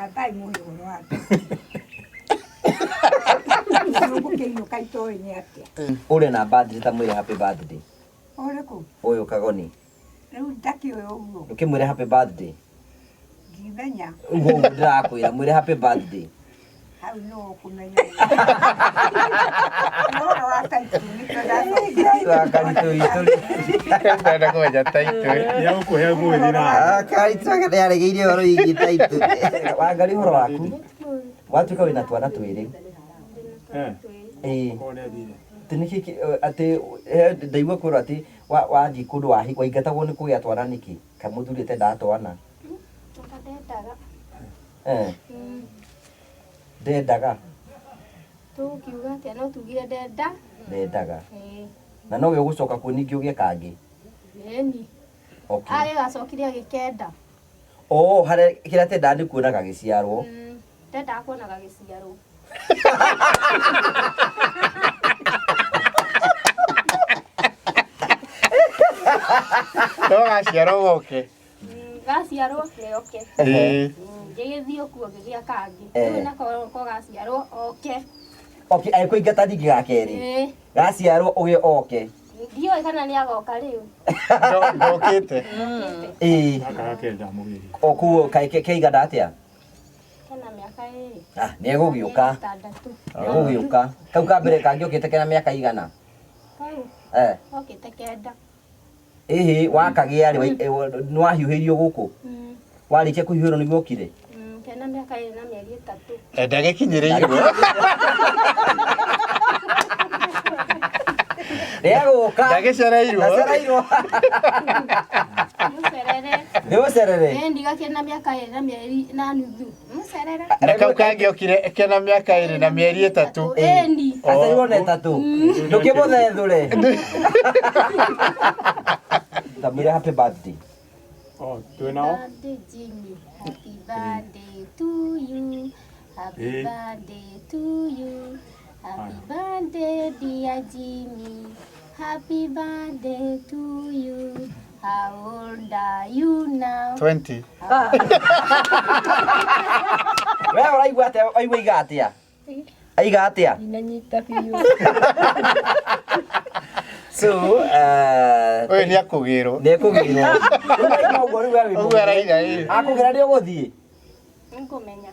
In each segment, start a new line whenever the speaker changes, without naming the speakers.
Ambai mũhe ũhoro wa ngũkĩinũka itoĩ nĩ atĩa.
Ũrĩ na birthday ta mwĩre happy birthday.
Ũrĩkũ?
Ũyũ Kagoni.
Rĩu ndakĩũĩ ũguo.
Ndũkĩmwĩre happy birthday.
Ndimenya.
Ũguo ũguo ndĩrakwĩra mwĩre happy birthday.
Hau nũ ũkũmenya. Ũhoro wa taitũ nĩkĩo ndacokire.
Karitũ witũ.
Ndenda kũmenya taitũ.
Nĩegũkũhe mwĩrĩ na
Karitũ nĩaregeire ũhoro wĩgiĩ taitũ. Wangari ũhoro waku. Watuĩka wĩna twana twĩrĩ. Ĩĩ.
Korwo nĩathire.
Atĩ nĩkĩ atĩ ndaigua kwĩrwo atĩ wathiĩ kũndũ waingatagwo nĩ kũgĩa twana nĩkĩ? Kaĩ mũthuri atendaga twana?
Anga ndendaga.
Eh. Ndendaga.
Tũkiuga atĩa no tugire ndenda.
Ndendaga.
Ĩĩ.
Na nowe ũgũcoka kuo ningĩ ũgĩe kangĩ?
Ĩni.
Okay.
Arĩ gacokire agĩkenda.
Oh, harĩa kĩrĩa atendaga nĩ kuona gagĩciarwo.
Ndendaga kuona gagĩciarwo.
No gaciarwo goke.
Gaciarwo nĩ oke.
Ĩĩ.
Ngĩgĩthiĩ kuo ngĩgĩa kangĩ.
Eh.
Rĩu nako ko gaciarwo oke.
Okay, agĩkũingata ningĩ ga kerĩ.
Ĩĩ.
Gaciarwo ũgĩe oke.
Ndiũĩ kana nĩ agoka rĩu.
Ndokĩte.
Ĩĩ.
Gaka gakenda mũgĩri.
O kuo kaĩ keigana atĩa?
Kena mĩaka ĩrĩ.
Ah, nĩ egũgĩũka.
Ĩtandatũ.
Egũgĩũka. Kau ka mbere kangĩokĩte kena mĩaka igana?
Kau
Eh.
okĩte kenda.
Ĩhĩ, wakagĩa rĩ, nĩ wahiũhĩirio gũkũ? Warĩkia kũhiũhĩrwo nĩguo okire?
Kena mĩaka ĩrĩ na mĩeri ĩtatũ.
Ndagĩkinyĩrĩirwo.
Nĩegũka.
Ndagĩcereirwo.
Ndacereirwo.
Mũcerere.
Nĩ ũcerere.
Ĩĩ ndigakĩrĩ na mĩaka ĩrĩ na mĩeri na nuthu. Mũcerere.
Na kau kangĩokire kena mĩaka ĩrĩ na mĩeri ĩtatũ.
Ĩni.
Acerirwo na ĩtatũ. Ndũkĩmũthethũre. Tamwĩre happy birthday.
Oh, twĩ nao?
Birthday Jimmy. Happy birthday to you. Happy
Eh.
birthday to you. Happy birthday dear Jimmy. Happy birthday to you. How old are you now?
20.
We ũraigua atĩa? Waigua aiga atĩa? Aiga atĩa?
Inanyita biũ.
So,
Ũyũ nĩ akũgĩrwo.
nĩ ekũgĩrwo. Rĩu ũguo rĩu we wĩ
Ũguo araiga ĩ.
Akũgĩra nĩ ũgũthiĩ?
Nĩngũmenya.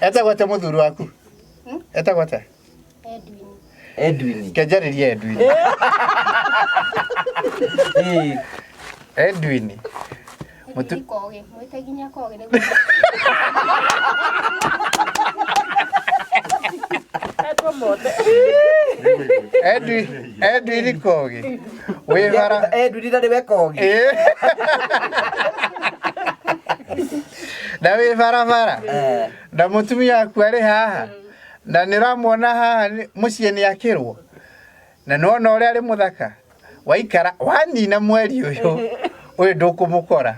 Etagwo atĩa mũthuri waku? Etagwo atĩa?
Edwin.
Edwin.
Kenjarĩria Edwin.
Ĩĩ.
Edwin.
Edwin Kogi. Mwĩte nginya Kogi nĩguo.
Edwin Edwin Kogi. Wĩ bara.
Edwin na nĩwe Kogi.
Ĩ. Na wĩ barabara.
Eh.
Na mũtumia waku arĩ haha. Na nĩ ũramuona haha mũciĩ nĩ akĩrwo. Na nĩwona ũrĩa arĩ mũthaka. Waikara wanina mweri ũyũ ũyũ ndũkũmũkora.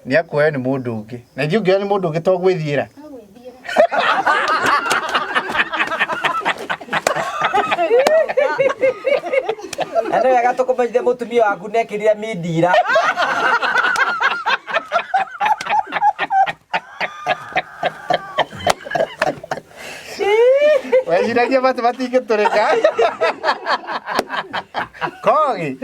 Nĩ akuoyo nĩ mũndũ ũngĩ. Na ithuĩ ũngĩoya nĩ mũndũ ũngĩ to gwĩthiĩra.
No gwĩthiĩra.
Na nĩ wega tũkũmenyithie mũtumia waku nĩekĩrire mindira.
Weciragia matũ matingĩtũrĩka. Kogi.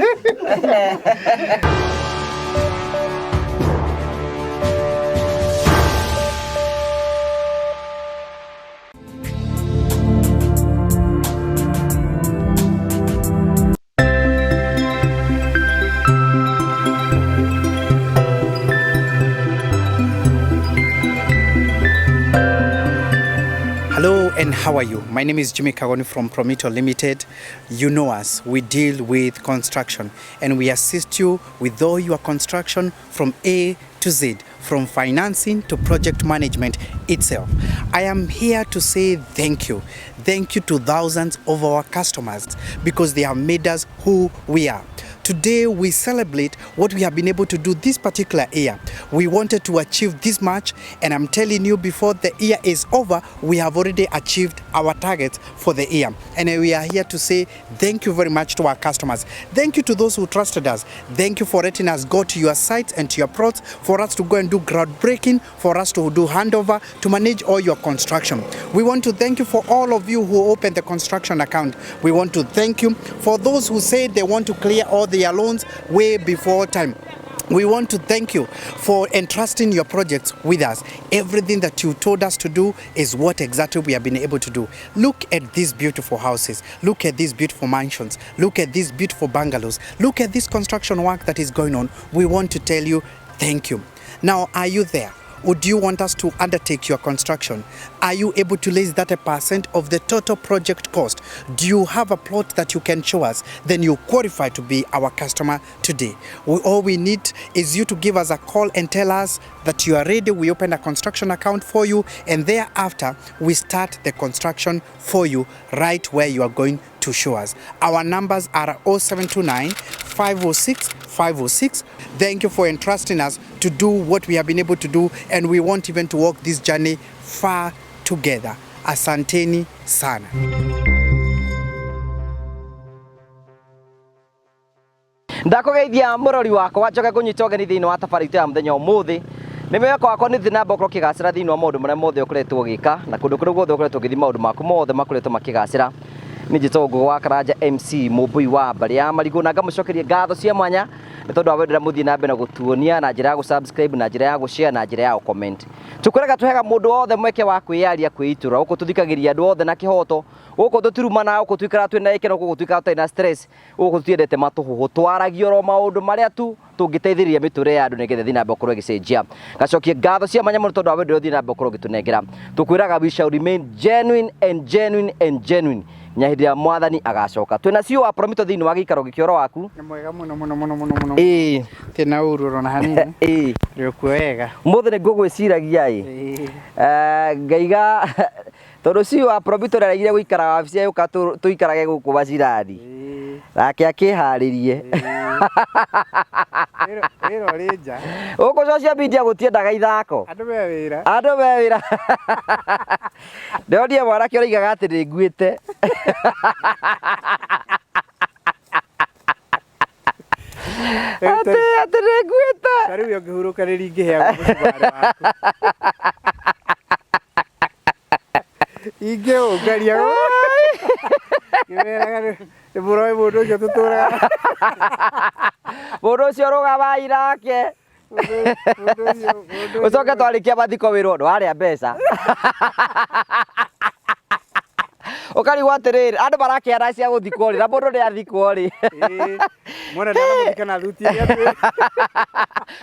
Hello and how are you? My name is Jimmy Kagoni from Promito Limited. You know us, we deal with construction and we assist you with all your construction from A to Z, from financing to project management itself. I am here to say thank you. thank you to thousands of our customers because they have made us who we are. Today we celebrate what we have been able to do this particular year. We wanted to achieve this much, and I'm telling you, before the year is over, we have already achieved our targets for the year. And we are here to say thank you very much to our customers. Thank you to those who trusted us. Thank you for letting us go to your sites and to your plots for us to go and do groundbreaking, for us to do handover, to manage all your construction. We want to thank you for all of you who opened the construction account. We want to thank you for those who said they want to clear all their loans way before time. We want to thank you for entrusting your projects with us. Everything that you told us to do is what exactly we have been able to do. Look at these beautiful houses. Look at these beautiful mansions. Look at these beautiful bungalows. Look at this construction work that is going on. We want to tell you thank you. Now, are you there? Would you want us to undertake your construction? Are you able to raise 30% of the total project cost? Do you have a plot that you can show us? Then you qualify to be our customer today. All we need is you to give us a call and tell us that you are ready. We open a construction account for you, and thereafter we start the construction for you right where you are going to show us. Our numbers are 0729 506 506. Thank you for entrusting us to do what we have been able to do, and we want even to walk this journey far together. Asanteni sana.
Ndakugeithia murori wakwa njoke ngunyita ũgeni thĩinĩ wa tabarĩra itũ ya mũthenya ũmũthĩ. Nĩ mwĩhoko wakwa nĩ thĩ na mbere ũkorwo ũkĩgacĩra thĩinĩ wa maũndũ marĩa mothe ũkoretwo ũgĩka na kũndũ kũrĩa guothe ũkoretwo ũgĩthiĩ maũndũ maku mothe makoretwo makĩgacĩra. Nĩ njĩtagwo Ngũgĩ wa Karanja MC mũmbũi wa mbarĩ ya marigũ, na ngamũcokeria ngatho cia mwanya nĩ tondũ wa wendo ũrĩa mũthiĩ na mbere na gũtuonia na njĩra ya gũ-subscribe, na njĩra ya gũ-share, na njĩra ya gũ-comment. Tũkwĩraga tũheaga mũndũ wothe mweke wa kwĩyaria, kwĩitũra. Gũkũ tũthikagĩrĩria andũ othe na kĩhoto, gũkũ tũtirumana, gũkũ tũikaraga twĩna gĩkeno, gũkũ tũikaraga tũtarĩ na stress, gũkũ tũtiendete matũhũhũ, twaragia oro maũndũ marĩa tu tũngĩteithĩrĩria mĩtũrĩre ya andũ nĩgetha ĩthiĩ na mbere gũkorwo ĩgĩcenjia. Ngacokia ngatho cia mwanya mũno tondũ wa wendo ũrĩa ũthiĩ na mbere gũkorwo ũgĩtũnengera. Tũkwĩraga we shall remain genuine and genuine and genuine nginya hĩndĩ ĩrĩa mwathani agacoka. Twĩna CEO wa Promito thĩinĩ wa gĩikaro gĩkĩ waku.
Nĩ mwega mũno mũno mũno mũno mũno.
Ĩĩ.
Tĩna ũru ona hanini.
Ĩĩ.
Rĩũkuo wega.
Ũmũthĩ nĩ ngũgwĩciragia ĩ. Ngaiga tondũ CEO wa Promito nĩaregire gũikara wabici agĩũka tũikarage gũkũ macirani. Nake akĩharĩrie.
Wĩra ũrĩ nja.
Gũkũ social media gũtiendaga ithako.
Andũ me wĩra.
Andũ me wĩra. Ndĩronire mwanake ũroigaga atĩ nĩ nguĩte. Atĩ nĩ nguĩte.
Ta rĩu ũngĩhurũka nĩ ingĩheagwo mũcumarĩ waku. Ingĩũngaria. Ngĩmeraga nĩ mũroĩ mũndũ ũcio tũtũraga.
Mũndũ ũcio rũgamai nake. Ũcoke twarĩkia mathiko wĩrwo ndwarĩa mbeca. Ũkarigwo atĩrĩrĩ, andũ marakĩana cia gũthikwo rĩ, na mũndũ nĩ athikwo rĩ.
Mwona ndaramũthika na thuti ĩrĩa twĩ.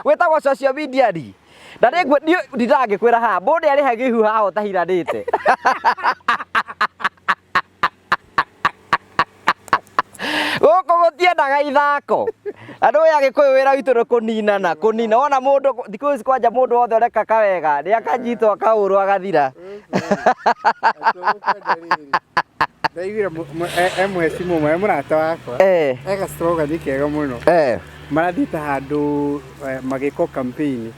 Wĩtagwo social media ri. Na ndingĩkwĩra haha, mũndũ nĩ arĩha gĩhu haha ũtahiranĩte. Gũkũ gũtiendaga ithako. Andũ aya Gĩkũyũ wĩra witũ nĩ kũninana, kũnina. Wona mũndũ thikũ ici kwanja mũndũ wothe ũreka kawega, nĩ akanyitwo akahũrwo agathira.
Ndaiguire e mũhecimu ũmwe, e mũrata wakwa. Ega slogan kega mũno. Marathiĩte handũ magĩkwo campaign.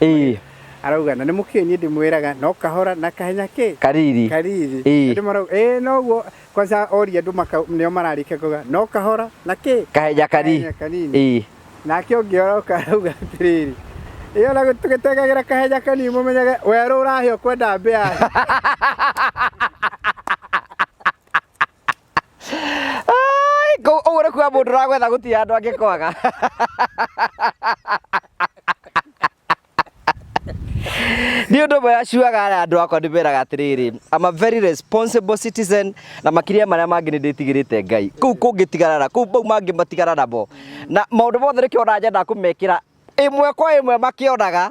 Arauga na nĩ mũkĩĩ niĩ ndĩmwĩraga no kahora na kahenya kĩ?
Kariri.
Kariri. Andũ marauga ĩĩ noguo kwanza oria andũ nĩo mararĩkia kuga no kahora na kĩ?
Kahenya
Kahenya kanini. Nake ũngĩ oroka arauga atĩrĩrĩ, ĩyo na tũgĩtengagĩra kahenya kanini mũmenyage werũ ũrahĩa ũkwenda mbĩa.
Ũguo nĩ kuga mũndũ ũragwetha gũtirĩ handũ angĩkwaga. Nĩ ũndũ ũmwe acuaga arĩa andũ akwa ndĩmeraga atĩrĩrĩ, I'm a very responsible citizen na makĩria marĩa mangĩ nĩ ndĩtigĩrĩte Ngai. Kũu kũngĩtigarara, kũu mau mangĩ matigara namo. Na maũndũ mothe nĩkĩo ona nyendaga kũmekĩra ĩmwe kwa ĩmwe makĩonaga,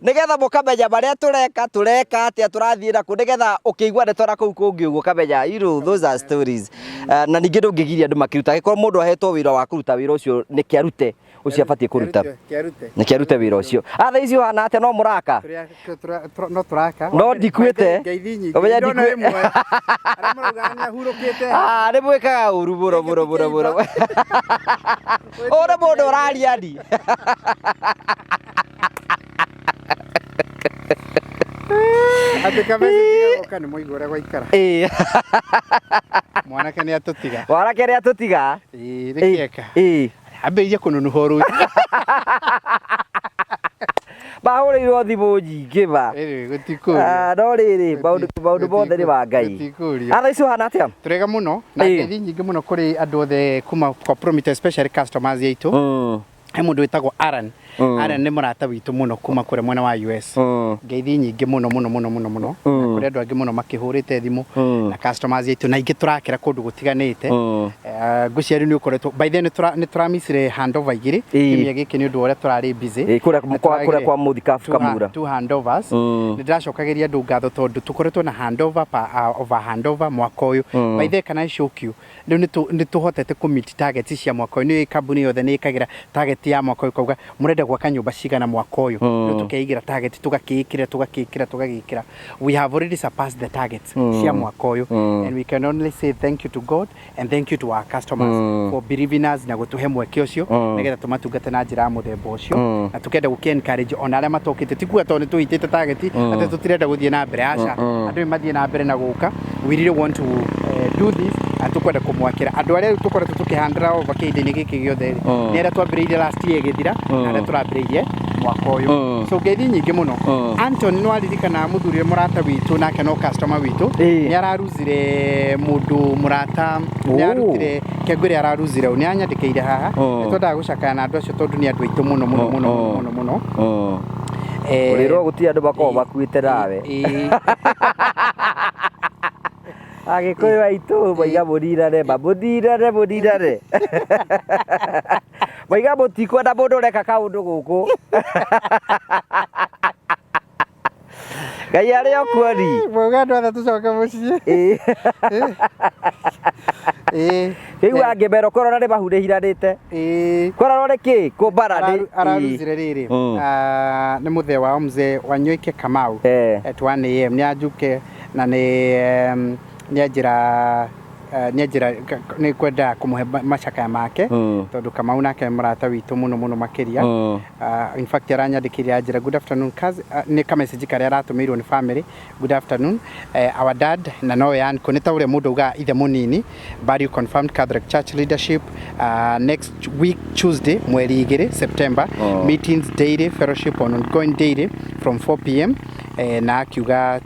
nĩgetha mũkamenya marĩa tũreka, tũreka atĩa, tũrathiĩ nakũ, nĩgetha ũkĩigua ndeto na kũu kũngĩ ũguo ũkamenya, you know, those are stories. Na ningĩ ndũngĩgiria andũ makĩruta, angĩkorwo mũndũ ahetwo wĩra wa kũruta wĩra ũcio nĩkĩ arute. Ũcio abatiĩ kũruta.
Kĩarute.
Nĩkĩ arute wĩra ũcio. Atha ici ũhana atĩa no mũraka?
No tũraka.
No ndikuĩte.
Ngeithi nyingĩ.
Ũmenye
Ndona
ndikuĩ-
ĩmwe. Arĩa maraugaga nĩ ahurũkĩte.
Ah, nĩ mwĩkaga ũru mũno mũno mũno mũno. Ũyũ nĩ mũndũ ũraria ni.
Atĩ kamessage gagoka nĩ mũigua ũrĩa gwaikara.
Ĩĩ.
Mwanake nĩ atũtiga.
Mwanake nĩ atũtiga.
Ĩĩ, nĩ kĩeka.
Ĩĩ.
Ambĩrĩirie kũnunuha o rũciũ.
Mahũrĩirwo thimũ nyingĩ ma.
Ĩrĩ, gũtikũrio.
Ah, no rĩrĩ maũndũ maũndũ mothe nĩ ma Ngai.
Gũtikũrio.
Atha ici ũhana atĩa?
Tũrega mũno na
Ĩĩ.
ngeithi nyingĩ mũno kũrĩ andũ othe kuma kwa Promito especially customers aitũ. He mũndũ wĩtagwo Aaron. Aaron nĩ mũrata witũ mũno kuma kũrĩa mwena wa US. Ngeithi nyingĩ mũno mũno mũno mũno mũno. Na kũrĩ andũ angĩ mũno makĩhũrĩte thimũ na customers aitũ na ingĩ tũrakĩra kũndũ gũtiganĩte. Ngwĩciria rĩu nĩ ũkoretwo by then nĩ tũramicire handover igĩrĩ
Ĩĩ.
kiumia gĩkĩ nĩ ũndũ wa ũrĩa tũrarĩ busy.
Ĩĩ, kũrĩa
Nĩ
kũrĩa kwa Mũthikabu Kamura.
Two handovers. Nĩ ndĩracokagĩria andũ ngatho tondũ tũkoretwo na handover pa, over handover mwaka ũyũ. By the way, can I shock you? Rĩu nĩ tũhotete kũ meet targets cia mwaka ũyũ. Nĩ kambuni yothe nĩ ĩkagĩra target ya mwaka ũyũ kauga mũrenda gwaka nyũmba cigana mwaka ũyũ. Rĩu tũkeigĩra target tũgakĩĩkĩra tũgakĩĩkĩra tũgagĩkĩra. We have already surpassed the targets cia mwaka ũyũ and we can only say thank you to God and thank you to our customers for believing us na gũtũhe mweke ũcio nĩgetha tũmatungate na njĩra ya mũthemba ũcio na tũkenda gũkĩ encourage ona arĩa matokĩte ti kuga tondũ nĩ tũhitĩte target atĩ tũtirenda gũthiĩ na mbere aca andũ nĩ mathiĩ na mbere na gũka. We really want to do this na tũkwenda kũmwakĩra andũ arĩa rĩu tũkoretwo tũkĩhandĩra over kĩhinda-inĩ gĩkĩ gĩothe rĩ nĩ arĩa twambĩrĩirie last year ĩgĩthira na arĩa tũrambĩrĩirie mwaka ũyũ, so ngeithi nyingĩ mũno. Anton nĩ waririkana mũthuri ũrĩa mũrata witũ nake no customer witũ
Ĩĩ.
nĩ araruzire mũndũ mũrata nĩ
Oh.
arutire kengwĩre araruzire nĩ anyandĩkĩire haha. Nĩ twendaga gũcakaya na andũ acio tondũ nĩ andũ aitũ mũno mũno mũno mũno mũno mũno.
Ũrĩrwo gũtirĩ andũ makoragwo makuĩte nawe.
Ĩĩ.
Agĩkũyũ aitũ maiga mũninane ma mũninane mũninane maiga mũtikwenda mũndũ ũreka kaũndũ gũkũ Ngai arĩ o kuoni.
Mauga andũ othe tũcoke mũciĩ.
Ĩĩ.
Ĩĩ.
Rĩu angĩmerwo korona nĩ mahu nĩhiranĩte.
Ĩĩ.
Korona nĩ kĩ kũmbara nĩ
Araruzire rĩrĩ nĩ mũthee wao mzee Wanyoike Kamau at 1 a.m. nĩ anjuke na nĩ nĩ anjĩra nĩ anjĩra nĩ kwenda kũmũhe macakaya make tondũ Kamau nake nĩ mũrata witũ mũno mũno makĩria. In fact aranyandĩkĩire anjĩra, "Good afternoon cousin," nĩ ka message karĩa aratũmĩirwo nĩ family, "Good afternoon, our dad na nowe uncle," nĩ ta ũrĩa mũndũ augaga ithe mũnini, "burial confirmed Catholic Church leadership next week Tuesday mweri 2 September. Meetings daily, fellowship on ongoing daily from 4 p.m." Na akiuga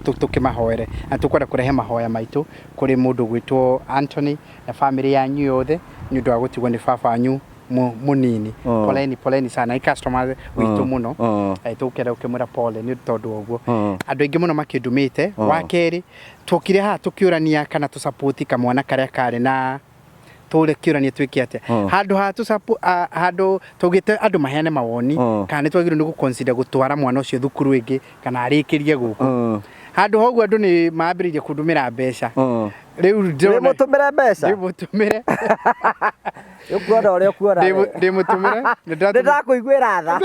tũkĩmahoere na tũkwenda kũrehe mahoya maitũ kũrĩ mũndũ gwĩtwo Anthony na family yanyu yothe nĩ ũndũ wa gũtigwo nĩ baba wanyu mũnini. Poleni, poleni sana, nĩ customer witũ mũno. Tũkenda gũkĩmwĩra pole nĩ tondũ wa ũguo. Andũ aingĩ mũno makĩndũmĩte. Wa kerĩ twokire haha tũkĩũrania kana tũsupport kamwana karĩa karĩ na tũre kĩũrania twĩke atĩa handũ ha handũ tũgĩte andũ maheane mawoni kana nĩ twagĩrĩirwo nĩ gũconsider gũtwara mwana ũcio thukuru ĩngĩ kana arĩkĩrie gũkũ. Handũ ha ũguo andũ nĩ mambĩrĩirie kũndũmĩra mbeca rĩu ndĩrona
Ndĩmũtũmĩre mbeca.
Ndĩmũtũmĩre.
Ũkuona ũrĩa ũkuona.
Ndĩmũtũmĩre.
Nĩ ndakũiguĩra tha.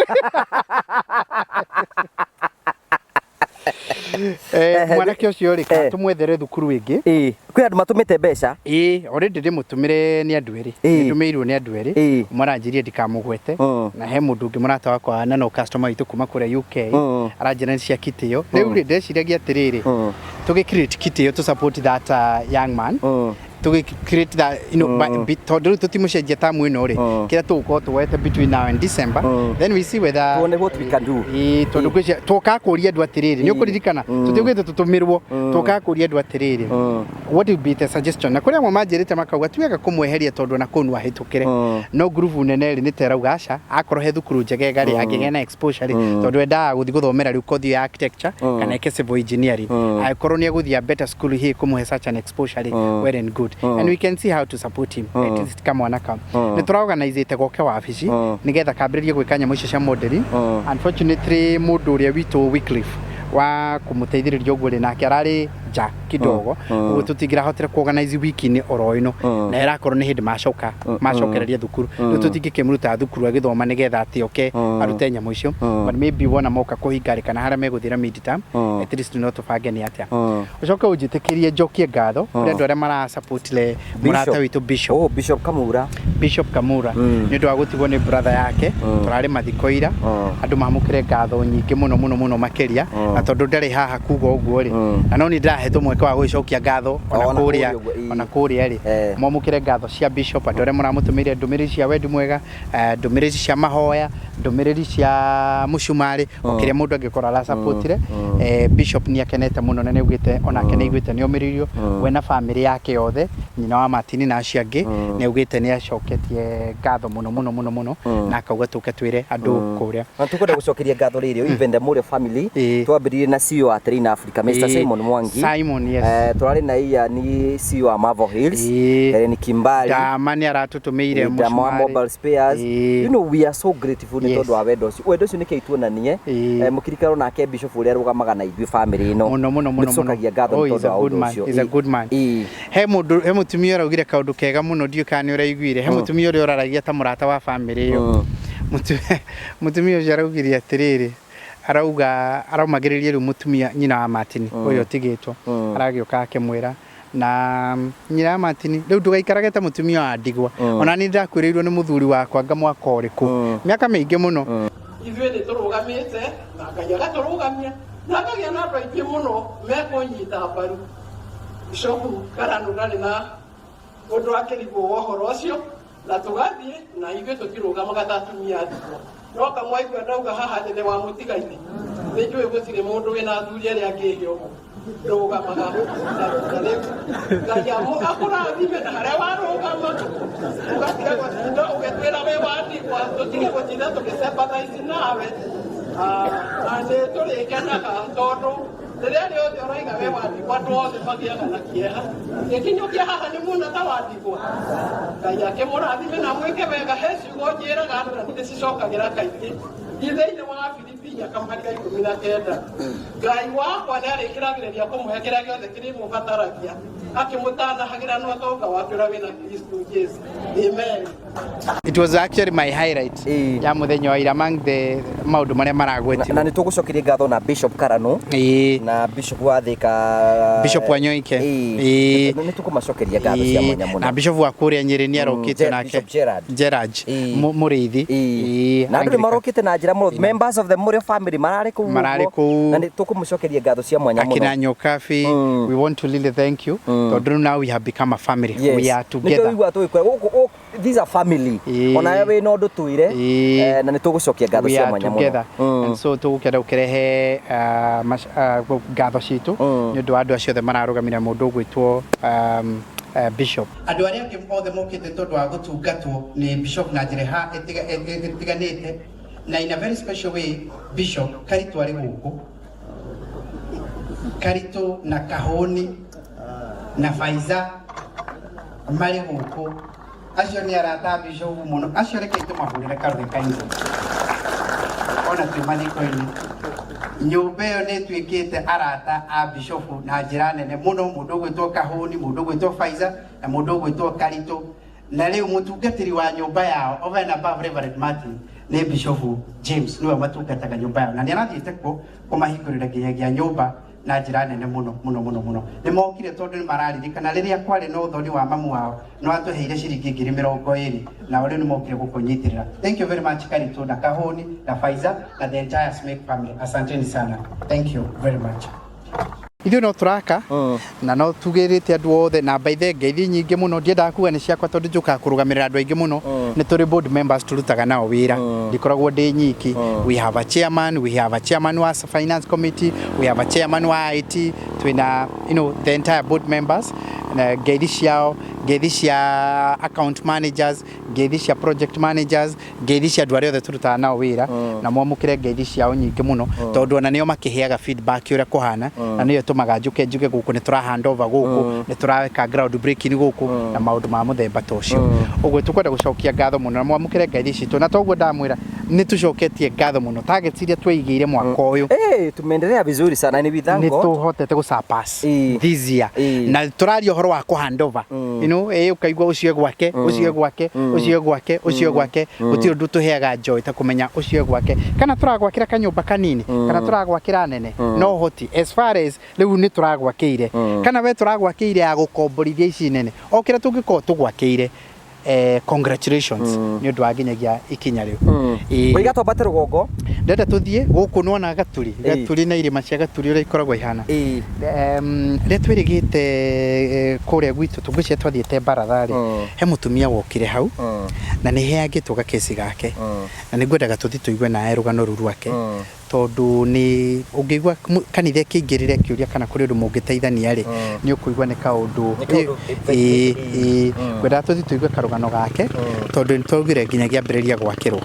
Mwanake ũcio rĩ kana tũmwethere thukuru ĩngĩ.
Ĩĩ, kwĩ andũ matũmĩte mbeca.
Ĩĩ, already ndĩmũtũmĩre nĩ andũ erĩ. Nĩndũmĩirwo nĩ andũ erĩ. Ũmwe aranjĩrire ndikamũgwete na he mũndũ ũngĩ mũrata wakwa na no customer witũ kuma kũrĩa UK aranjĩra nĩ cia kitĩ ĩyo. Rĩu rĩ ndeciragia atĩrĩrĩ, tũgĩ create kitĩ ĩyo to support that young man, tũgĩ create that tondũ rĩu tũtimũcenjia tamu ĩno rĩ kĩrĩa tũgũkorwo tuoete between now and December, then we see whether
Tuone what we can do.
Ĩĩ, tondũ ngwĩciria twokaga kũria andũ atĩrĩrĩ, nĩ ũkũririkana tũtiugĩte tũtũmĩrwo, twokaga kũria andũ atĩrĩrĩ, what will be the suggestion? Na kũrĩ amwe manjĩrĩte makauga ti wega kũmweheria tondũ ona kũu no ahĩtũkĩre, no ngurubu nene rĩ nĩ ta ĩrauga aca, akorwo he thukuru njegega rĩ angĩgĩa na exposure rĩ, tondũ endaga gũthiĩ gũthomera rĩu kothi ya architecture kana eke civil engineering, angĩkorwo nĩ egũthiĩ a better school hĩ kũmũhe such an exposure rĩ, well and good, and we can see how to support him at least. Kamwana kau nĩ tũraorganizĩte goke wabici nĩgetha kambĩrĩrie gwĩka nyamũ icio cia modeling. Unfortunately mũndũ ũrĩa witũ Wycliffe wa kũmũteithĩrĩria ũguo rĩ nake ararĩ nja kidogo, ũguo tũtingĩrahotire ku organize wiki-inĩ oro ĩno, na ĩrakorwo nĩ hĩndĩ macoka macokereria thukuru. Rĩu tũtingĩkĩmũruta thukuru agĩthoma nĩgetha atĩ oke arute nyamũ icio, but maybe wona moka kũhinga rĩ, kana harĩa megũthiĩra mid term, at least no tũbange nĩ atĩa. Ũcoke ũnjĩtĩkĩrie njokie ngatho kũrĩ andũ arĩa marasupportire mũrata witũ Bishop.
Oh, Bishop Kamura.
Bishop Kamura nĩ ũndũ wa gũtigwo nĩ brother yake. Tũrarĩ mathiko ira. Andũ mamũkĩre ngatho nyingĩ mũno mũno mũno makĩria, na tondũ ndarĩ haha kuga ũguo rĩ, na no nĩ ndĩrahetwo mweke wa gũgĩcokia ngatho ona
Ona
kũrĩa
kũrĩa ũguo, ĩĩ.
Ona kũrĩa rĩ, mwamũkĩre ngatho cia Bishop, andũ arĩa mũramũtũmĩire ndũmĩrĩri cia wendi mwega, ndũmĩrĩri cia mahoya, ndũmĩrĩri cia mũcumarĩ, o kĩrĩa mũndũ angĩkorwo arasupportire. Bishop nĩ akenete mũno na nĩ augĩte onake nĩ aiguĩte nĩ omĩrĩirio, we na famĩlĩ yake yothe, nyina wa Martin na acio angĩ. Nĩ augĩte nĩ acoketie ngatho mũno mũno mũno mũno, na akauga tũke twĩre andũ kũrĩa.
Na tukwenda gucokeria ngatho rĩrĩ even the Mũrĩo family. Twambĩrĩirie na CEO wa Terrain Africa, Mr. Simon Mwangi.
Simon, yes.
Tũrarĩ na Ian, CEO wa Marvel Hills, Helen Kimbali.
Dama nĩ aratũtũmĩire
Dama wa
mũcumarĩ.
Mobile Spares. We are so grateful nĩ tondũ wa wendo ũcio. Wendo ũcio nĩkĩo tuonanie. Mũkirikano nake Bishop ũrĩa arũgamaga na ithuĩ family ĩno.
Mũno mũno mũno.
Nĩtũcokagia ngatho
Oh,
nĩ
he's
tondũ
a
wa
good
ũndũ
man.
ũcio.
He's a good man. He mũndũ, he mũtumia ũraugire kaũndũ kega mũno, ndiũĩ kana nĩ ũraiguire. He mũtumia ũrĩa ũraragia ta mũrata wa family ĩyo. Mũtumia ũcio araugire atĩrĩrĩ, arauga araumagĩrĩria rĩu mũtumia nyina wa Martin ũyũ ũtigĩtwo, aragĩũka akĩmwĩra na nyina wa Martin, rĩu ndũgaikarage ta mũtumia wa ndigwa. Ona niĩ ndakuĩrĩirwo nĩ mũthuri wakwa nga mwaka ũrĩkũ, mĩaka mĩingĩ mũno.
Ithuĩ nĩ tũrũgamĩte na Ngai agatũrũgamia na akagĩa na andũ aingĩ mũno mekũnyita mbaru. Bishop Karanu ndarĩ na ũndũ akĩrigwo wa ũhoro ũcio, na tũgathiĩ na ithuĩ tũtirũgamaga ta atumia a ndigwa. No kamwaigua ndauga haha atĩ nĩ wa mũtigaire, nĩ njũĩ gũtirĩ mũndũ wĩna athuri arĩa angĩhe ũguo ndũgamaga. Na rĩu Ngai akũrathime na harĩa warũgama, ũgatiga gũtinda ũgĩtwĩra wĩ wa ndigwa, tũtige gũtinda tũgĩsympathize nawe. Na nĩ tũrĩkenaga tondũ rĩrĩa rĩothe ũraiga wĩ wa ndigwa, andũ othe magĩaga na kĩeha. Gĩkinyũkia haha nĩ muona ta wa ndigwa. Ngai akĩmũrathime na mwĩke wega. He ciugo njĩraga andũ na nĩndĩcicokagĩra kaingĩ, i thĩinĩ wa Filipi 4:19, Ngai wakwa nĩ arĩkĩragĩrĩria kũmũhe kĩrĩa gĩothe kĩrĩmũbataragia akĩmũtanahagĩra na ũtonga wake ũrĩa wĩna Kristo Jesu. Amen.
It was actually my highlight ya mũthenya wa ira among the maũndũ marĩa maragwetirwo.
Na nĩ tũgũcokeria ngatho na Bishop Karanu na Bishop wa Thika.
Bishop Wanyoike.
Nĩ tũkũmacokeria ngatho cia mwanya mũno.
Na Bishop wa kũrĩa Nyĩrĩ nĩ arokĩte nake.
Bishop Gerard.
Gerard Mũrĩithi.
Na andũ nĩ marokĩte na njĩra mũno, members of the Mũrĩo family mararĩ kũu
Mararĩ
ũguo.
Kũu.
Na nĩ tũkũmũcokeria ngatho cia mwanya mũno.
Akina Nyokabi, we want to really thank you tondũ now we have become a family. We are together.
Nĩkĩo igua tũgĩkwĩra gũkũ these are family. Onawe wĩna ũndũ twĩre, na nĩ tũgũcokia ngatho
We
cia
are
mwanya mũno.
together, and so tũgũkenda gũkĩrehe ngatho citũ nĩ ũndũ wa andũ acio othe mararũgamĩrĩra mũndũ ũgwĩtwo Bishop. Andũ arĩa angĩ othe mokĩte tondũ wa gũtungatwo nĩ Bishop na njĩra ĩtiganĩte, na in a very special way Bishop Karitũ arĩ gũkũ, Karitũ na Kahũni na Faiza marĩ gũkũ. Acio nĩ arata a Bishop mũno. Acio rekei tũmahũrĩre karũgĩ kaingĩ ona twĩ mathiko-inĩ. Nyũmba ĩyo nĩ ĩtuĩkĩte arata a Bishop na njĩra nene mũno, mũndũ ũgwĩtwo Kahũni, mũndũ ũgwĩtwo Faiza na mũndũ ũgwĩtwo Karitũ. Na rĩu mũtungatĩri wa nyũmba yao over and above Reverend Martin nĩ Bishop James, nĩwe matungataga nyũmba yao, na nĩ arathiĩte kuo kũmahingũrĩra nginyagia nyũmba na njĩra nene mũno mũno mũno mũno. Nĩ mokire tondũ nĩ mararirikana rĩrĩa kwarĩ na ũthoni wa mamu wao, no atũheire ciringi 20,000, nao rĩu nĩ mokire gũkũnyitĩrĩra. Thank you very much, Karitũ na Kahũni na Faiza na the entire Smake family. Asanteni sana, thank you very much. Ithuĩ no tũraka na no tugĩrĩte andũ othe na baithe ngeithi nyingĩ mũno. Ndiendaga kuga nĩ ciakwa tondũ njũkaga kũrũgamĩrĩra andũ aingĩ mũno. Nĩ tũrĩ board members tũrutaga nao wĩra, ndikoragwo ndĩ nyiki. We have a chairman, we have a chairman wa finance committee, we have a chairman wa IT, twĩna the entire board members, na ngeithi ciao, ngeithi cia account managers, ngeithi cia project managers, ngeithi cia andũ arĩa othe tũrutaga nao wĩra, na mwamũkĩre ngeithi ciao nyingĩ mũno, tondũ ona nĩo makĩheaga feedback ũrĩa kũhana, na nĩyo ĩtũmaga njũke njuge gũkũ nĩ tũra hand over, gũkũ nĩ tũreka ground breaking gũkũ, na maũndũ ma mũthemba ta ũcio. Ũguo tũkwenda gũcokia ngatho mũno na mwamũkĩre ngeithi citũ, na toguo ndamwĩra. Nĩ tũcoketie ngatho mũno targets iria tweigĩire mwaka ũyũ.
Eh, tumeendelea vizuri sana ni we thank
Nĩ
God.
tũhotete gũ surpass
Ĩĩ.
this year.
Ĩĩ.
Na tũraria ũhoro wa kũ hand over, ũkaigua ũcio e gwake, ũcio e gwake, ũcio e gwake, ũcio e gwake. Gũtirĩ ũndũ tũheaga joy ta kũmenya ũcio e gwake, kana tũragwakĩra kanyũmba kanini, kana tũragwakĩra nene, no hoti as far as rĩu nĩ tũragwakĩire, kana we tũragwakĩire ya gũkomborithia ici nene, o kĩrĩa tũngĩkorwo tũgwakĩire, congratulations nĩ ũndũ wa nginyagia ikinya rĩu. Ĩĩ.
Waiga twambate rũgongo.
Ndenda tũthiĩ gũkũ nĩwona Gaturi.
Ĩĩ.
Gaturi na irĩma cia Gaturi ũrĩa ikoragwo ihana.
Ĩĩ.
Rĩrĩa twĩrĩgĩte kũrĩa gwitũ tũngwĩciria twathiĩte baratha rĩ, he mũtumia wokire hau na nĩ heangĩtwo gakesi gake, na nĩ ngwendaga tũthiĩ tũigue nawe rũgano rũu rwake, tondũ nĩ ũngĩigua kanitha ĩkĩingĩrĩra ĩkĩũria kana kũrĩ ũndũ mũngĩteithania rĩ, nĩ ũkũigua nĩ kaũndũ.
Nĩ kaũndũ.
Ĩĩ, ĩĩ. Ngwendaga tũthiĩ tũigue karũgano gake, tondũ nĩ twaugire nginyagia ambĩrĩria gwakĩrwo,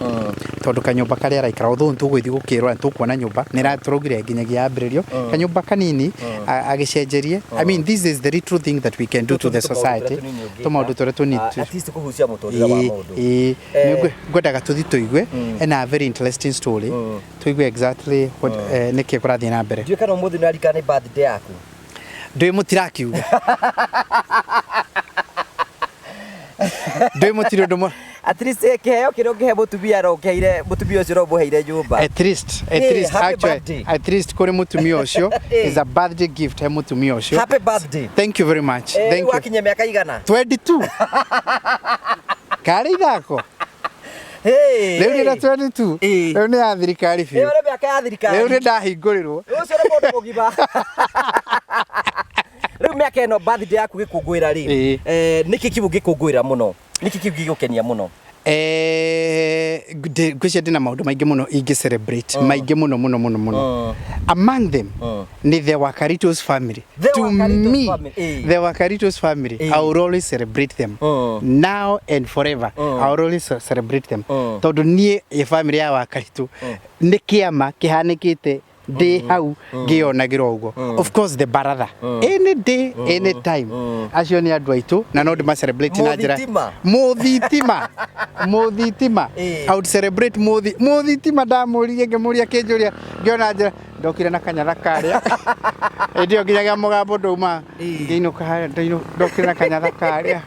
tondũ kanyũmba karĩa araikara, although nĩ tũgũgĩthiĩ gũkĩrora, nĩ tũkuona nyũmba nĩ tũraugire nginyagia yambĩrĩrio kanyũmba kanini agĩcenjerie. I mean, this is the little thing that we can do to the society, tũmaũndũ tũrĩa tũnini.
At least kũhucia mũtũrĩre wa mũndũ.
Ĩĩ, ngwendaga tũthiĩ tũigue ena a very interesting story, tũigue exactly what, nĩkĩ kũrathiĩ na mbere.
Ndiũĩ kana ũmũthĩ nĩũraririkana nĩ birthday yaku.
Ndũĩ mũtirakiuga, ndũĩ mũtirĩ ũndũ
At least kĩheo kĩrĩa ũngĩhe mũtumia no ũkĩheire mũtumia ũcio, no ũmũheire nyũmba.
At least, at
Hey,
least
happy
actually,
birthday.
at least kũrĩ mũtumia ũcio is a birthday gift he mũtumia ũcio.
Happy birthday.
Thank you very much.
Eh,
Thank you.
Wakinya mĩaka igana?
22 karĩ ithako.
Hey,
Rĩu nĩ na
hey.
22.
Ĩĩ.
Rĩu nĩ ya thirikari
Ĩyo
biũ.
nĩ mĩaka ya thirikari.
Rĩu nĩ ndahingũrĩrwo.
Ũcio nĩ mũndũ mũgima. Rĩu mĩaka ĩno birthday yaku gĩkũngũĩra rĩ,
Ĩĩ.
nĩkĩ kĩu ũngĩkũngũĩra mũno? Nĩkĩ kĩu gĩgũkenia mũno?
Ngwĩciria ndĩna maũndũ maingĩ mũno ingĩ celebrate, maingĩ mũno mũno mũno mũno. Among them nĩ the Wakaritos family.
The
To
Wakaritos
me,
family, eh.
the Wakaritos family, I will always celebrate them now and forever. I will always celebrate them, tondũ niĩ ĩ family ya Wakaritu nĩ kĩama kĩhanĩkĩte ndĩ hau ngĩyonagĩra ũguo. Of course the baratha, any day, any time, acio nĩ andũ aitũ na no ndĩma celebrate na njĩra
Mũthitima.
Mũthitima, mũthitima.
Ĩĩ.
I would celebrate mũthitima. Ndamũririe, ngĩmũria, kĩnjũria, ngĩona njĩra ndokire na kanyatha karĩa hĩndĩ ĩyo nginyagia mũgambo ndauma.
Ĩĩ.
Ngĩinũka harĩa ndokire na kanyatha karĩa.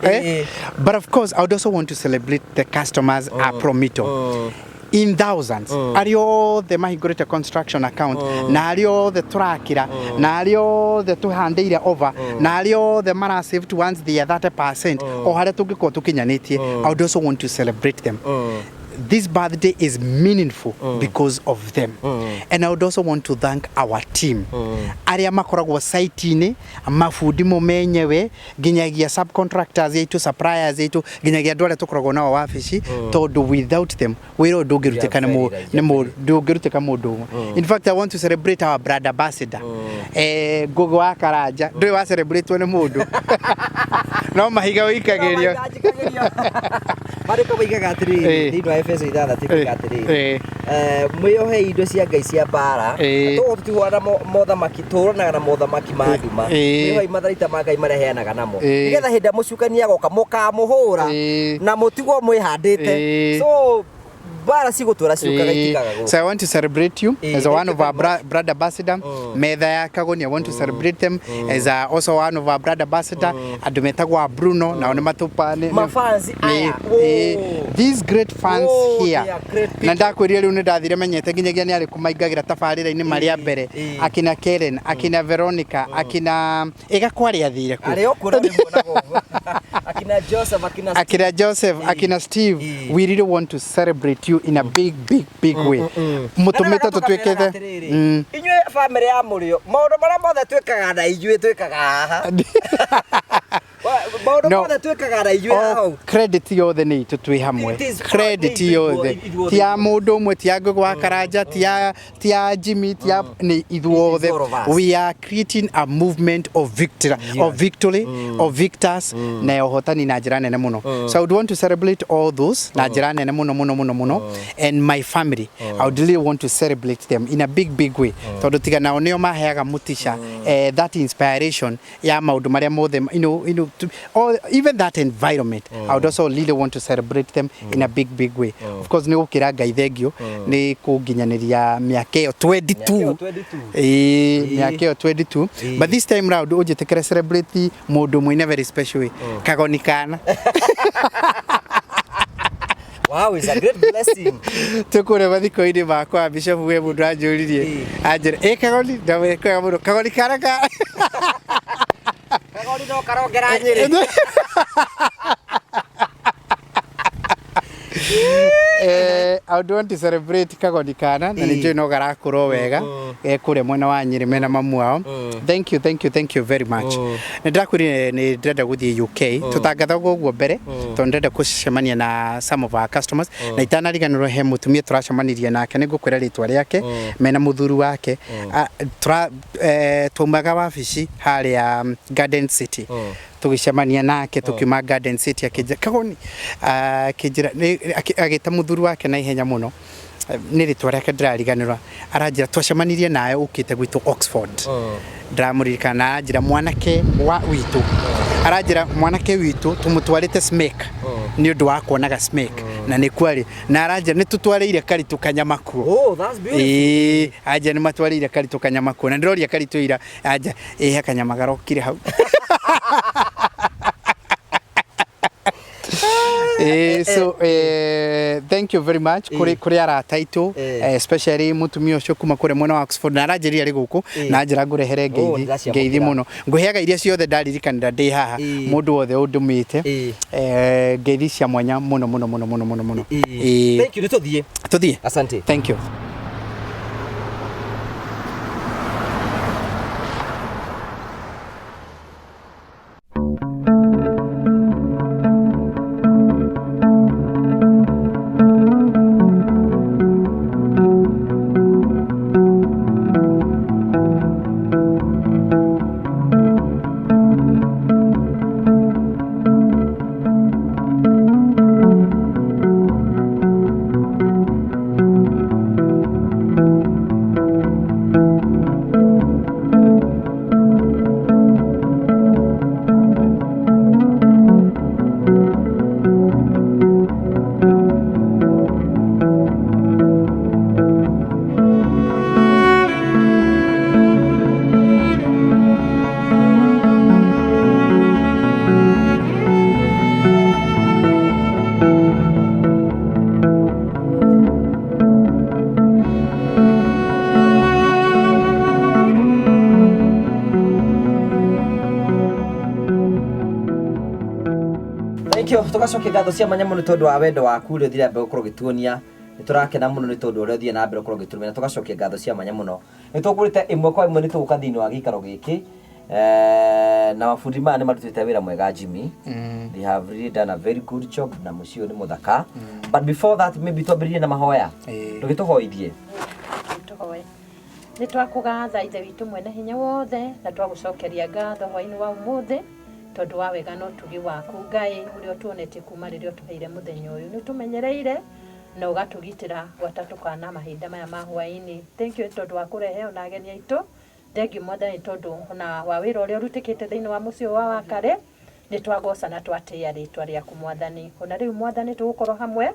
Eh?
Ĩĩ.
But of course I would also want to celebrate the customers a Promito in thousands, arĩa othe mahingũrĩte construction account, na arĩa othe tũrakĩra, na arĩa othe tũhandĩire over, na arĩa othe mara save towards their 30%, o harĩa tũngĩkorwo tũkinyanĩtie. I would also want to celebrate them. This birthday is meaningful because of them. And I would also want to thank our team, arĩa makoragwo site-inĩ, mabundi mo menyewe, nginyagia subcontractors aitũ, suppliers aitũ, nginyagia andũ arĩa tũkoragwo nao wabici, tondũ without them wĩra ũyũ ndũngĩrutĩka nĩ ndũngĩrutĩka mũndũ ũmwe. In fact, I want to celebrate our brand ambassador, Ngũgĩ wa Karanja. Ndũĩ wa celebrate nĩ mũndũ no mahiga wĩikagĩrio.
Marĩko moigaga atĩrĩrĩ, thĩinĩ wa Efeso 6 kuga atĩrĩrĩ, mwĩohei indo cia Ngai cia mbara. Tũguo tũtihũranaga na mothamaki, tũhũranaga na mothamaki ma nduma. Mwĩohei matharaita ma Ngai marĩa heanaga namo, nĩgetha hĩndĩ ĩrĩa mũcukani agoka mũkamũhũra na mũtigwo mwĩhandĩte. So mbara cigũtũra ciũkaga, itigaga gũka.
So I want to celebrate you as a
Thank
one
you
of our
very much.
brand ambassador. Metha ya Kagoni, I want to celebrate them as a, also one of our brand ambassador. Andũ metagwo a Bruno, nao nĩ matupa
Mafans aya, whoa.
these great fans
Oh,
here.
they are great people.
Na ndakwĩrire rĩu nĩ ndathire menyete nginyagia nĩ arĩkũ maingagĩra tabarĩra-inĩ marĩa mbere, akina Karen, akina Veronica, akina ĩgakwarĩ athire kũ.
Arĩ o kuo na nĩmuonaga ũguo. Akina Joseph, akina Steve.
Akina Joseph, akina Steve, we really want to celebrate you in a big, big, big way. Mũtũmĩte tũtuĩkĩte
Inyuĩ bamĩrĩ ya mũrĩo, maũndũ marĩa mothe twĩkaga na inyuĩ twĩkaga haha. Maũndũ
No.
mothe twĩkaga na inyuĩ haha
Oh,
ũguo.
credit yothe nĩ itũ twĩ hamwe.
It is
Credit
nĩ
yothe
ithuothe.
ti ya mũndũ ũmwe, ti ya Ngũgĩ wa Karanja, ti ya Jimmy, ti ya nĩ ithuothe.
All of us.
We are creating a movement of victory, of victory, of victors, na ya ũhotani na njĩra nene mũno. So I would want to celebrate all those na njĩra nene mũno mũno mũno mũno. And my family, I would really want to celebrate them in a big, big way, tondũ tiga nao nĩo maheaga mũtisha, that inspiration ya maũndũ marĩa mothe. all, even that environment. I would also really want to celebrate them in a big big way. Of course nĩ gũkĩra Ngai thengio nĩ kũnginyanĩria mĩaka ĩyo 22. Ĩĩ, mĩaka ĩyo 22, but this time round ũnjĩtĩkĩre celebrate mũndũ ũmwe in a very special way, kagoni kana.
Wow, it's a great blessing.
Tũkũrĩa mathiko-inĩ makwa, bishop we mũndũ anjũririe, anjĩra ĩ kagoni ndamwĩra kwega mũno kagoni kana ka.
Kagoni no karongera Nyĩrĩ.
I would want to celebrate kagoni kana na nĩ njũĩ no garakũra o wega ge kũrĩa mwena wa Nyĩrĩ mena mamu wao. Thank you, thank you, thank you very much. Nĩ ndĩrakwĩrire nĩ ndĩrenda gũthiĩ UK, tũtangathaga ũguo mbere tondũ ndĩrenda gũcemania na some of our customers, na itanariganĩrwo he mũtumia tũracemanirie nake, nĩ ngũkwĩra rĩtwa rĩake, mena mũthuri wake. Ah, twaumaga wabici harĩa Garden City, tũgĩcemania nake tũkiuma Garden City, akĩnjĩra kagoni, ah, akĩnjĩra agĩta mũthuri wake na ihenya mũno. Nĩ rĩtwa rĩake ndĩrariganĩrwa, aranjĩra twacemanirie nawe ũkĩte gwitũ Oxford, ndĩramũririkana, na aranjĩra mwanake wa witũ, aranjĩra mwanake witũ tũmũtwarĩte Smek nĩ ũndũ wa kuonaga Smek na nĩ kwarĩ, na aranjĩra nĩ tũtwarĩire Karitũ kanyama kuo.
Oh, that's beautiful.
Ĩĩ, anja nĩ matwarĩire Karitũ kanyama kuo, na ndĩroria Karitũ ira, anja ĩhe kanyama garokire hau. So thank you very much kuri arata aitũ, especially mutumia ũcio kuma kũrĩa mwena wa Oxford, na aranjĩrire arĩ gũkũ na njĩra ngũrehere
Oh,
ngeithi.
nĩndĩraciamũkĩra.
Ngeithi mũno ngũheaga iria ciothe ndaririkanĩra ndĩ haha, mũndũ wothe ũndũmĩte, ngeithi cia mwanya mũno mũno mũno mũno mũno mũno.
Thank you, nĩ tũthiĩ.
Tũthiĩ.
Asante.
Thank you.
Thank you. Tugacokia ngatho cia mwanya mũno nĩ tondũ wa wendo waku ũrĩa ũthiĩ na mbere gũkorwo ũgĩtuonia. Nĩ tũrakena mũno nĩ tondũ ũrĩa ũthiĩ na mbere gũkorwo ũgĩtũrũmĩrĩra. Tũgacokia ngatho cia mwanya mũno. Nĩ tũkũrĩte ĩmwe kwa ĩmwe, nĩ tũgũka thĩinĩ wa gĩikaro gĩkĩ. Na mabundi maya nĩ marutĩte wĩra mwega, Jimmy. They have really done a very good job na mũciĩ ũyũ nĩ mũthaka. But before that, maybe twambĩrĩrie na mahoya. Ndũgĩtũhoithie.
Tũhoe. Nĩ twakũgatha Ithe witũ mwene hinya wothe, na twagũcokeria ngatho hwainĩ wa ũmũthĩ tondũ wa wega na ũtugi waku Ngai ũrĩa ũtuonetie kuma rĩrĩa ũtũheire mũthenya ũyũ. Nĩ ũtũmenyereire na ũgatũgitĩra gwata tũkana mahinda maya ma hwainĩ. Thank you tondũ wa kũrehe ona ageni aitũ. Thank you Mwathani tondũ ona wa wĩra ũrĩa ũrutĩkĩte thĩinĩ wa mũciĩ ũyũ wa Wakarĩ. Nĩ twagoca na twatĩĩa rĩtwa rĩaku Mwathani. Ona rĩu Mwathani tũgũkorwo hamwe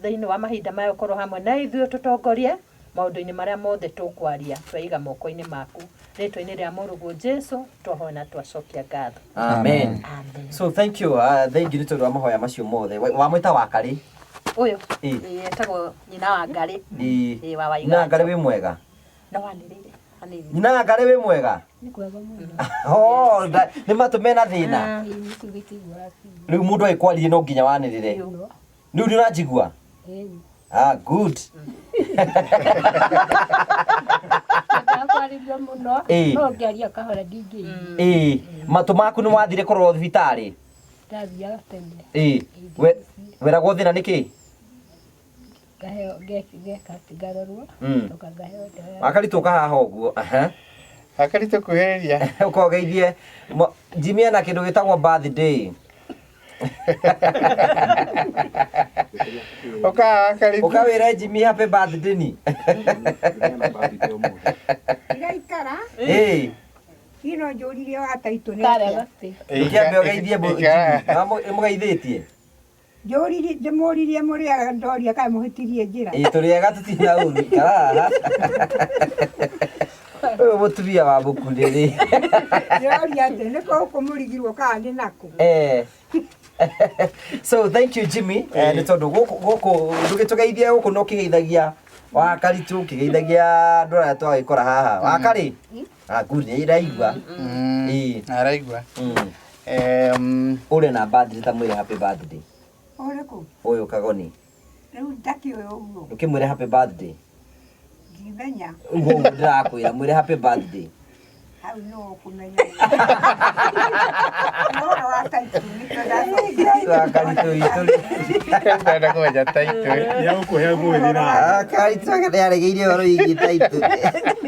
thĩinĩ wa mahinda maya, ũkorwo hamwe na ithuĩ, tũtongorie maũndũ-inĩ marĩa mothe tũkwaria, twaiga moko-inĩ maku, rĩtwa-inĩ rĩa mũrũguo Jesu twahoya na twacokia ngatho.
Amen.
Amen.
So thank you. Thank you nĩ tondũ wa mahoya macio mothe. Wamwĩta Wakarĩ?
Ũyũ
Ĩĩ.
Etagwo nyina wa Ngarĩ.
Ĩĩ.
Ĩĩ, wa
Nyina wa Ngarĩ
Waiganjo.
wĩ mwega?
No wanĩrĩire hanini.
Nyina wa Ngarĩ wĩ mwega?
Nĩ kwega mũno.
Oh, nĩ matũ mena thĩna.
Ĩĩ, nĩ tũgĩtigua biũ.
Rĩu mũndũ agĩkwaririe no nginya wanĩrĩre.
Mũno.
Rĩu nĩ ũranjigua?
Ĩĩ.
Ah, good.
Ndakwarĩria mũno.
Ĩĩ.
No ngĩaria kahora ndingĩigua.
Ĩĩ, matũ maku nĩ wathire kũrorwo thibitarĩ?
Ndathiaga tene.
Ĩĩ. Weragwo thĩna nĩ kĩ?
Ngaheo ngeka atĩ ngarorwo. Ndoka ngaheo ndawa.
Wakaritũ ũka haha ũguo. Aha.
Akaritũ kuhĩrĩria.
Ũkogeithie. Jimmy ena kĩndũ gĩtagwo birthday.
Ũka Akaritũ.
Ũkawĩre Jimmy happy birthday ni.
Iraikara.
Ĩĩ.
Niĩ no njũririe wa taitũ nĩ atĩa.
Ndũkĩambe ũgeithie mũgeithĩtie.
Njũririe ndĩmũririe mũrĩega ndoria kana mũhĩtirie njĩra.
Ĩĩ tũrĩ ega tũtirĩ na ũru ikara haha. Ũyũ mũtumia wa mũkunĩrĩ.
Ndĩroria atĩ nĩ gũkũ mũrigirwo kana nĩ nakũ.
Eh. So thank you Jimmy. Nĩ tondũ gũkũ gũkũ ndũgĩtũgeithie gũkũ no kĩgeithagia wa karitũ kĩgeithagia andũ arĩa twagĩkora haha. Wa karĩ? Ah, good, nĩ iraigua. Ĩĩ.
Araigua.
Ũrĩ na birthday ta mwĩre happy birthday.
Ũrĩkũ?
Ũyũ Kagoni.
Rĩu ndakĩũĩ ũguo.
Ndũkĩmwĩre happy birthday.
Ndimenya.
Ũguo ũguo ndĩrakwĩra mwĩre happy birthday.
Hau nĩ ũkũmenya. Ũhoro wa taitũ nĩkĩo ndacokia.
Wa karitũ witũ rĩ.
Ndenda kũmenya taitũ.
Nĩegũkũhe mũgĩthiĩ nawe.
Ah, karitũ ake nĩaregeire ũhoro wĩgiĩ taitũ.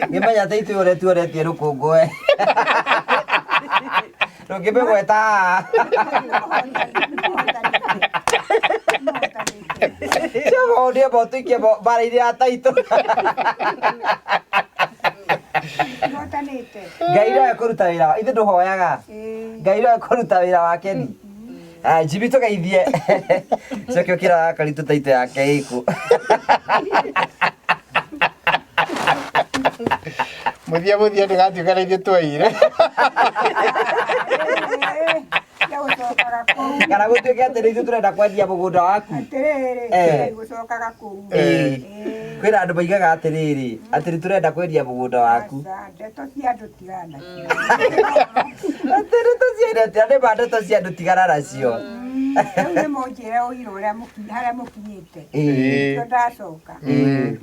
Ngĩmenya taitũ ũrĩa tuoretie rũkũngũ we. Ndũngĩmĩgweta haha. Cio maũndũ amba ũtũikie mbara-inĩ ya taitũ.
Nĩhotanĩte.
Ngai no ekũruta wĩra wa ithe ndũhoyaga.
Ĩĩ.
Ngai no ekũruta wĩra wake ni. Ah, Jimmy tũgeithie. Coke ũkĩra karitũ taitũ yake ĩkũ.
Mũthia mũthia ndĩgatuĩka na ithuĩ twaire.
Gũcokaga kũu.
Kana gũtuĩke atĩ nĩ ithuĩ tũrenda kwendia mũgũnda waku.
Atĩrĩrĩ,
Eh.
gũcokaga kũu.
Ĩĩ. Kwĩna andũ maigaga atĩrĩrĩ, atĩ nĩ tũrenda kwendia mũgũnda waku.
Aca, ndeto cia andũ tigana nacio.
Atĩ ndeto cia andũ, nĩ ma ndeto cia andũ tigana nacio.
Rĩu nĩ mũnjĩre ũira ũrĩa harĩa mũkinyĩte.
Ĩĩ.
Nĩkĩo ndacoka.
Ĩĩ.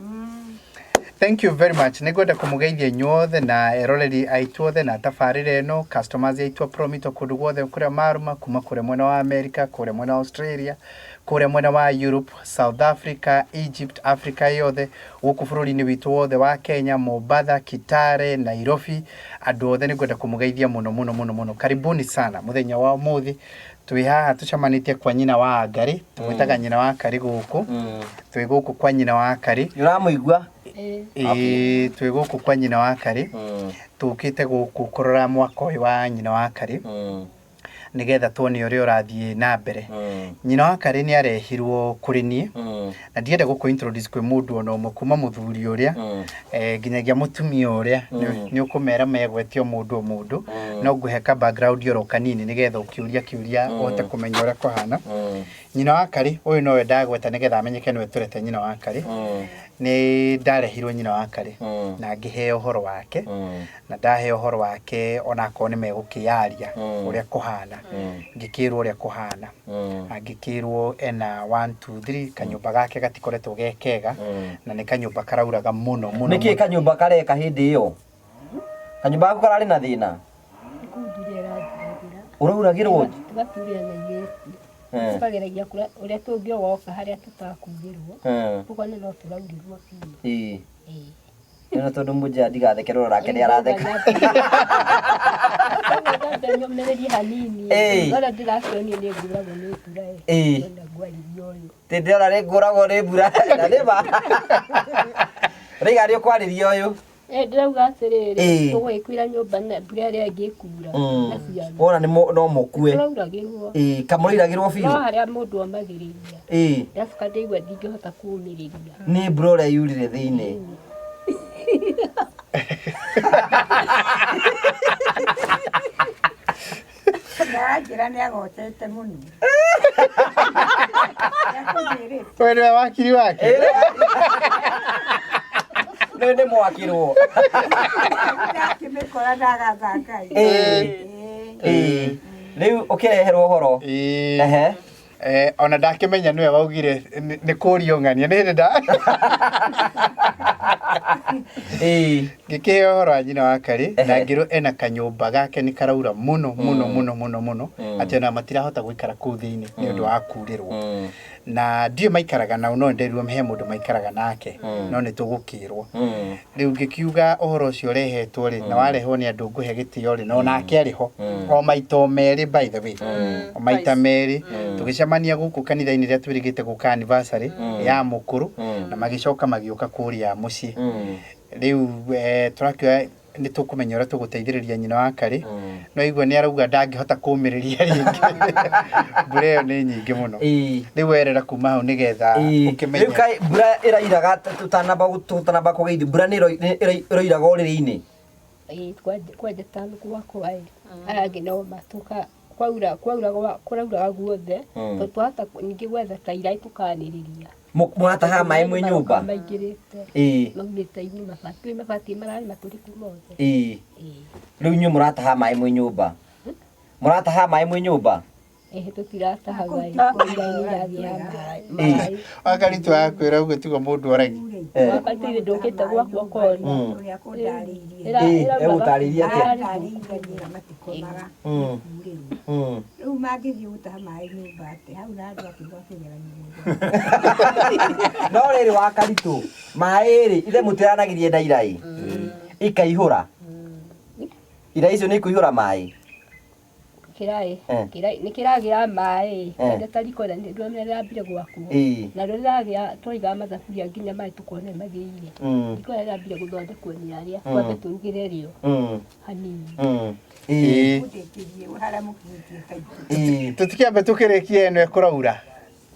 Thank you very much. Nĩngwenda kũmũgeithia inyuothe na eroreri aitũ othe na tabarĩra ĩno, customers aitũ a Promito kũndũ guothe kũrĩa marũma, kuma kũrĩa mwena wa America, kũrĩa mwena wa Australia, kũrĩa mwena wa Europe, South Africa, Egypt, Africa yothe, gũkũ bũrũri-inĩ witũ wothe wa Kenya, Mombatha, Kitale, Nairobi, andũ othe nĩngwenda kũmũgeithia mũno mũno mũno mũno. Karibuni sana mũthenya wa ũmũthĩ twĩ haha tũcemanĩtie kwa nyina wa Ngarĩ, tũmwĩtaga nyina wa Karĩ gũkũ, twĩ gũkũ kwa nyina wa Karĩ.
Nĩ ũramũigua?
Ĩĩ twĩ gũkũ kwa nyina wa Karĩ, tũkĩte gũkũ kũrora mwaka ũyũ wa nyina wa Karĩ, nĩgetha tuone ũrĩa ũrathiĩ na mbere. Nyina wa Karĩ nĩ arehirwo kũrĩ niĩ, na ndienda gũkũ introduce kwĩ mũndũ ona ũmwe kuma mũthuri ũrĩa, nginyagia mũtumia ũrĩa, nĩ ũkũmera megwetio mũndũ o mũndũ, no ngũhe ka background oro kanini nĩgetha ũkĩũria kĩũria ũhote kũmenya ũrĩa kũhana. Nyina wa Karĩ ũyũ nowe ndagweta nĩgetha amenyeke nĩwe tũrete nyina wa Karĩ. Nĩ ndarehirwo nyina wa Karĩ na ngĩheo ũhoro wake, na ndaheo ũhoro wake onakorwo nĩ megũkĩyaria ũrĩa kũhana, ngĩkĩrwo ũrĩa kũhana, na ngĩkĩrwo ena 1 2 3 kanyũmba gake gatikoretwo ge kega, na nĩ kanyũmba karauraga mũno mũno.
Nĩkĩ kanyũmba kareka hĩndĩ ĩyo? Kanyũmba gaku kararĩ na thĩna? Ũrauragĩrwo?
Tũgaturia na igĩti. Tũkageragia ũrĩa tũngĩogoka harĩa tũtakurĩrwo. Ũkona no tũraurĩrwo biũ.
Ĩĩ. Nĩ tondũ mũnjĩra ndigatheke rora nake nĩ aratheka.
Nyũmĩrĩrie hanini.
Ĩĩ.
Ngora ndĩrakĩonio nĩ nguragwo nĩ mbura ĩ.
Ĩĩ.
Ndĩrenda ngwarĩrie ũyũ.
Tĩ ndĩrona nĩ ngũragwo nĩ mbura na nĩ ma. Rĩiga nĩ ũkwarĩria ũyũ.
Ndĩrauga atĩrĩrĩ,
Ĩĩ.
tũgũgĩkuira nyũmba na mbura ĩrĩa ĩngĩ ĩkura na ciana.
Wona nĩ no mũkue.
Tũrauragĩrwo.
Ĩĩ, kamũrairagĩrwo
No
biũ.
harĩa mũndũ omagĩrĩria.
Ĩĩ.
Ndacoka ndĩigua ndingĩhota kũũmĩrĩria.
Nĩ mbura ũrĩa yurire thĩinĩ.
Ndaranjĩra nĩ agocete mũno. Nĩakũnjĩrĩte.
We nĩwe wakiri wake?
Nĩ nĩ mwakirwo.
Ndakĩmĩkora ndagatha Ngai.
Ĩĩ. Ĩĩ. Rĩu ũkĩreherwo ũhoro.
Ĩĩ.
Ehe.
Ona ndakĩmenya nĩwe waugire nĩ kũrio ng'ania nĩ hĩndĩ nda.
Ĩĩ.
Ngĩkĩheo ũhoro wa nyina wa Karĩ na ngĩrwo ena kanyũmba gake nĩ karaura mũno mũno mũno mũno mũno, atĩ ona matirahota gũikara kũu thĩinĩ nĩ ũndũ wa kurĩrwo. Na ndiũĩ maikaraga nao, no nĩnderirwo he mũndũ maikaraga nake, no nĩ tũgũkĩrwo. Rĩu ngĩkiuga ũhoro ũcio ũrehetwo rĩ, na warehwo nĩ andũ ngũhe gĩtĩo rĩ, na onake arĩ ho, o maita o merĩ by the way, o maita merĩ, tũgĩcemania gũkũ kanitha-inĩ rĩrĩa twĩrĩgĩte gũka anniversary ya mũkũrũ, na magĩcoka magĩũka kũrĩa mũciĩ. Rĩu tũrakĩoya Nĩ tũkũmenya ũrĩa tũgũteithĩrĩria nyina wa Karĩ. No igua nĩ arauga ndangĩhota kũmĩrĩria rĩngĩ, mbura ĩyo nĩ nyingĩ mũno. Rĩu werera kuma hau nĩgetha ũkĩmenye.
Rĩu kaĩ mbura ĩrairaga tũtanamba kũgeithio, mbura nĩ ĩroiraga ũrĩrĩ-inĩ?
Ĩĩ, kwanja ta gwakwa ĩ, aya angĩ no matũka kwaura kwauraga kũrauraga guothe. Tondũ twahota ningĩ gwetha ta iraĩ tũkanĩrĩria.
Mũratahaga maĩ mwĩ nyũmba?
Maingĩrĩte. Maumĩte igũrũ, mabati mabati mararĩ matũrĩku mothe.
Rĩu inyuĩ mũrataha maĩ mwĩ nyũmba? Mũrataha maĩ mwĩ nyũmba?
Ĩhĩ, tũtiratahaga ĩ, iraĩ nĩ iragĩa maĩ.
Wakaritũ akwĩra ũguo tiguo mũndũ oragi.
Wakati ithe ndũkĩte gwakwa ũkona.
Ũrĩa kũndarĩirie.
Egũtarĩirie atĩa?
Andarĩirie anjĩra matikomaga nĩkurĩrwo. Rĩu mangĩthiĩ gũtaha maĩ nyũmba atĩ hau na andũ akĩgwa kĩgeranio.
No rĩrĩ, Wakaritũ, maĩ rĩ, ithe mũtiranagirie na iraĩ ikaihũra? Iraĩ icio nĩ ikũihũra maĩ?
Kĩraĩ kĩraĩ nĩ kĩragĩa maĩ. Kwanja ta riko rĩa ndũramenya rĩrambire gwakwo. Narĩo rĩragĩa, twaigaga mathaburia nginya maĩ tũkona nĩ magĩire. Riko rĩrĩa rĩrambire gũthondekwo nĩ arĩa twambe tũrugĩre rĩo hanini.
Mũndĩkĩrie harĩa mũkinyĩtie taitũ.
Tũtikĩambe tũkĩrĩkie ĩno ĩkũraura.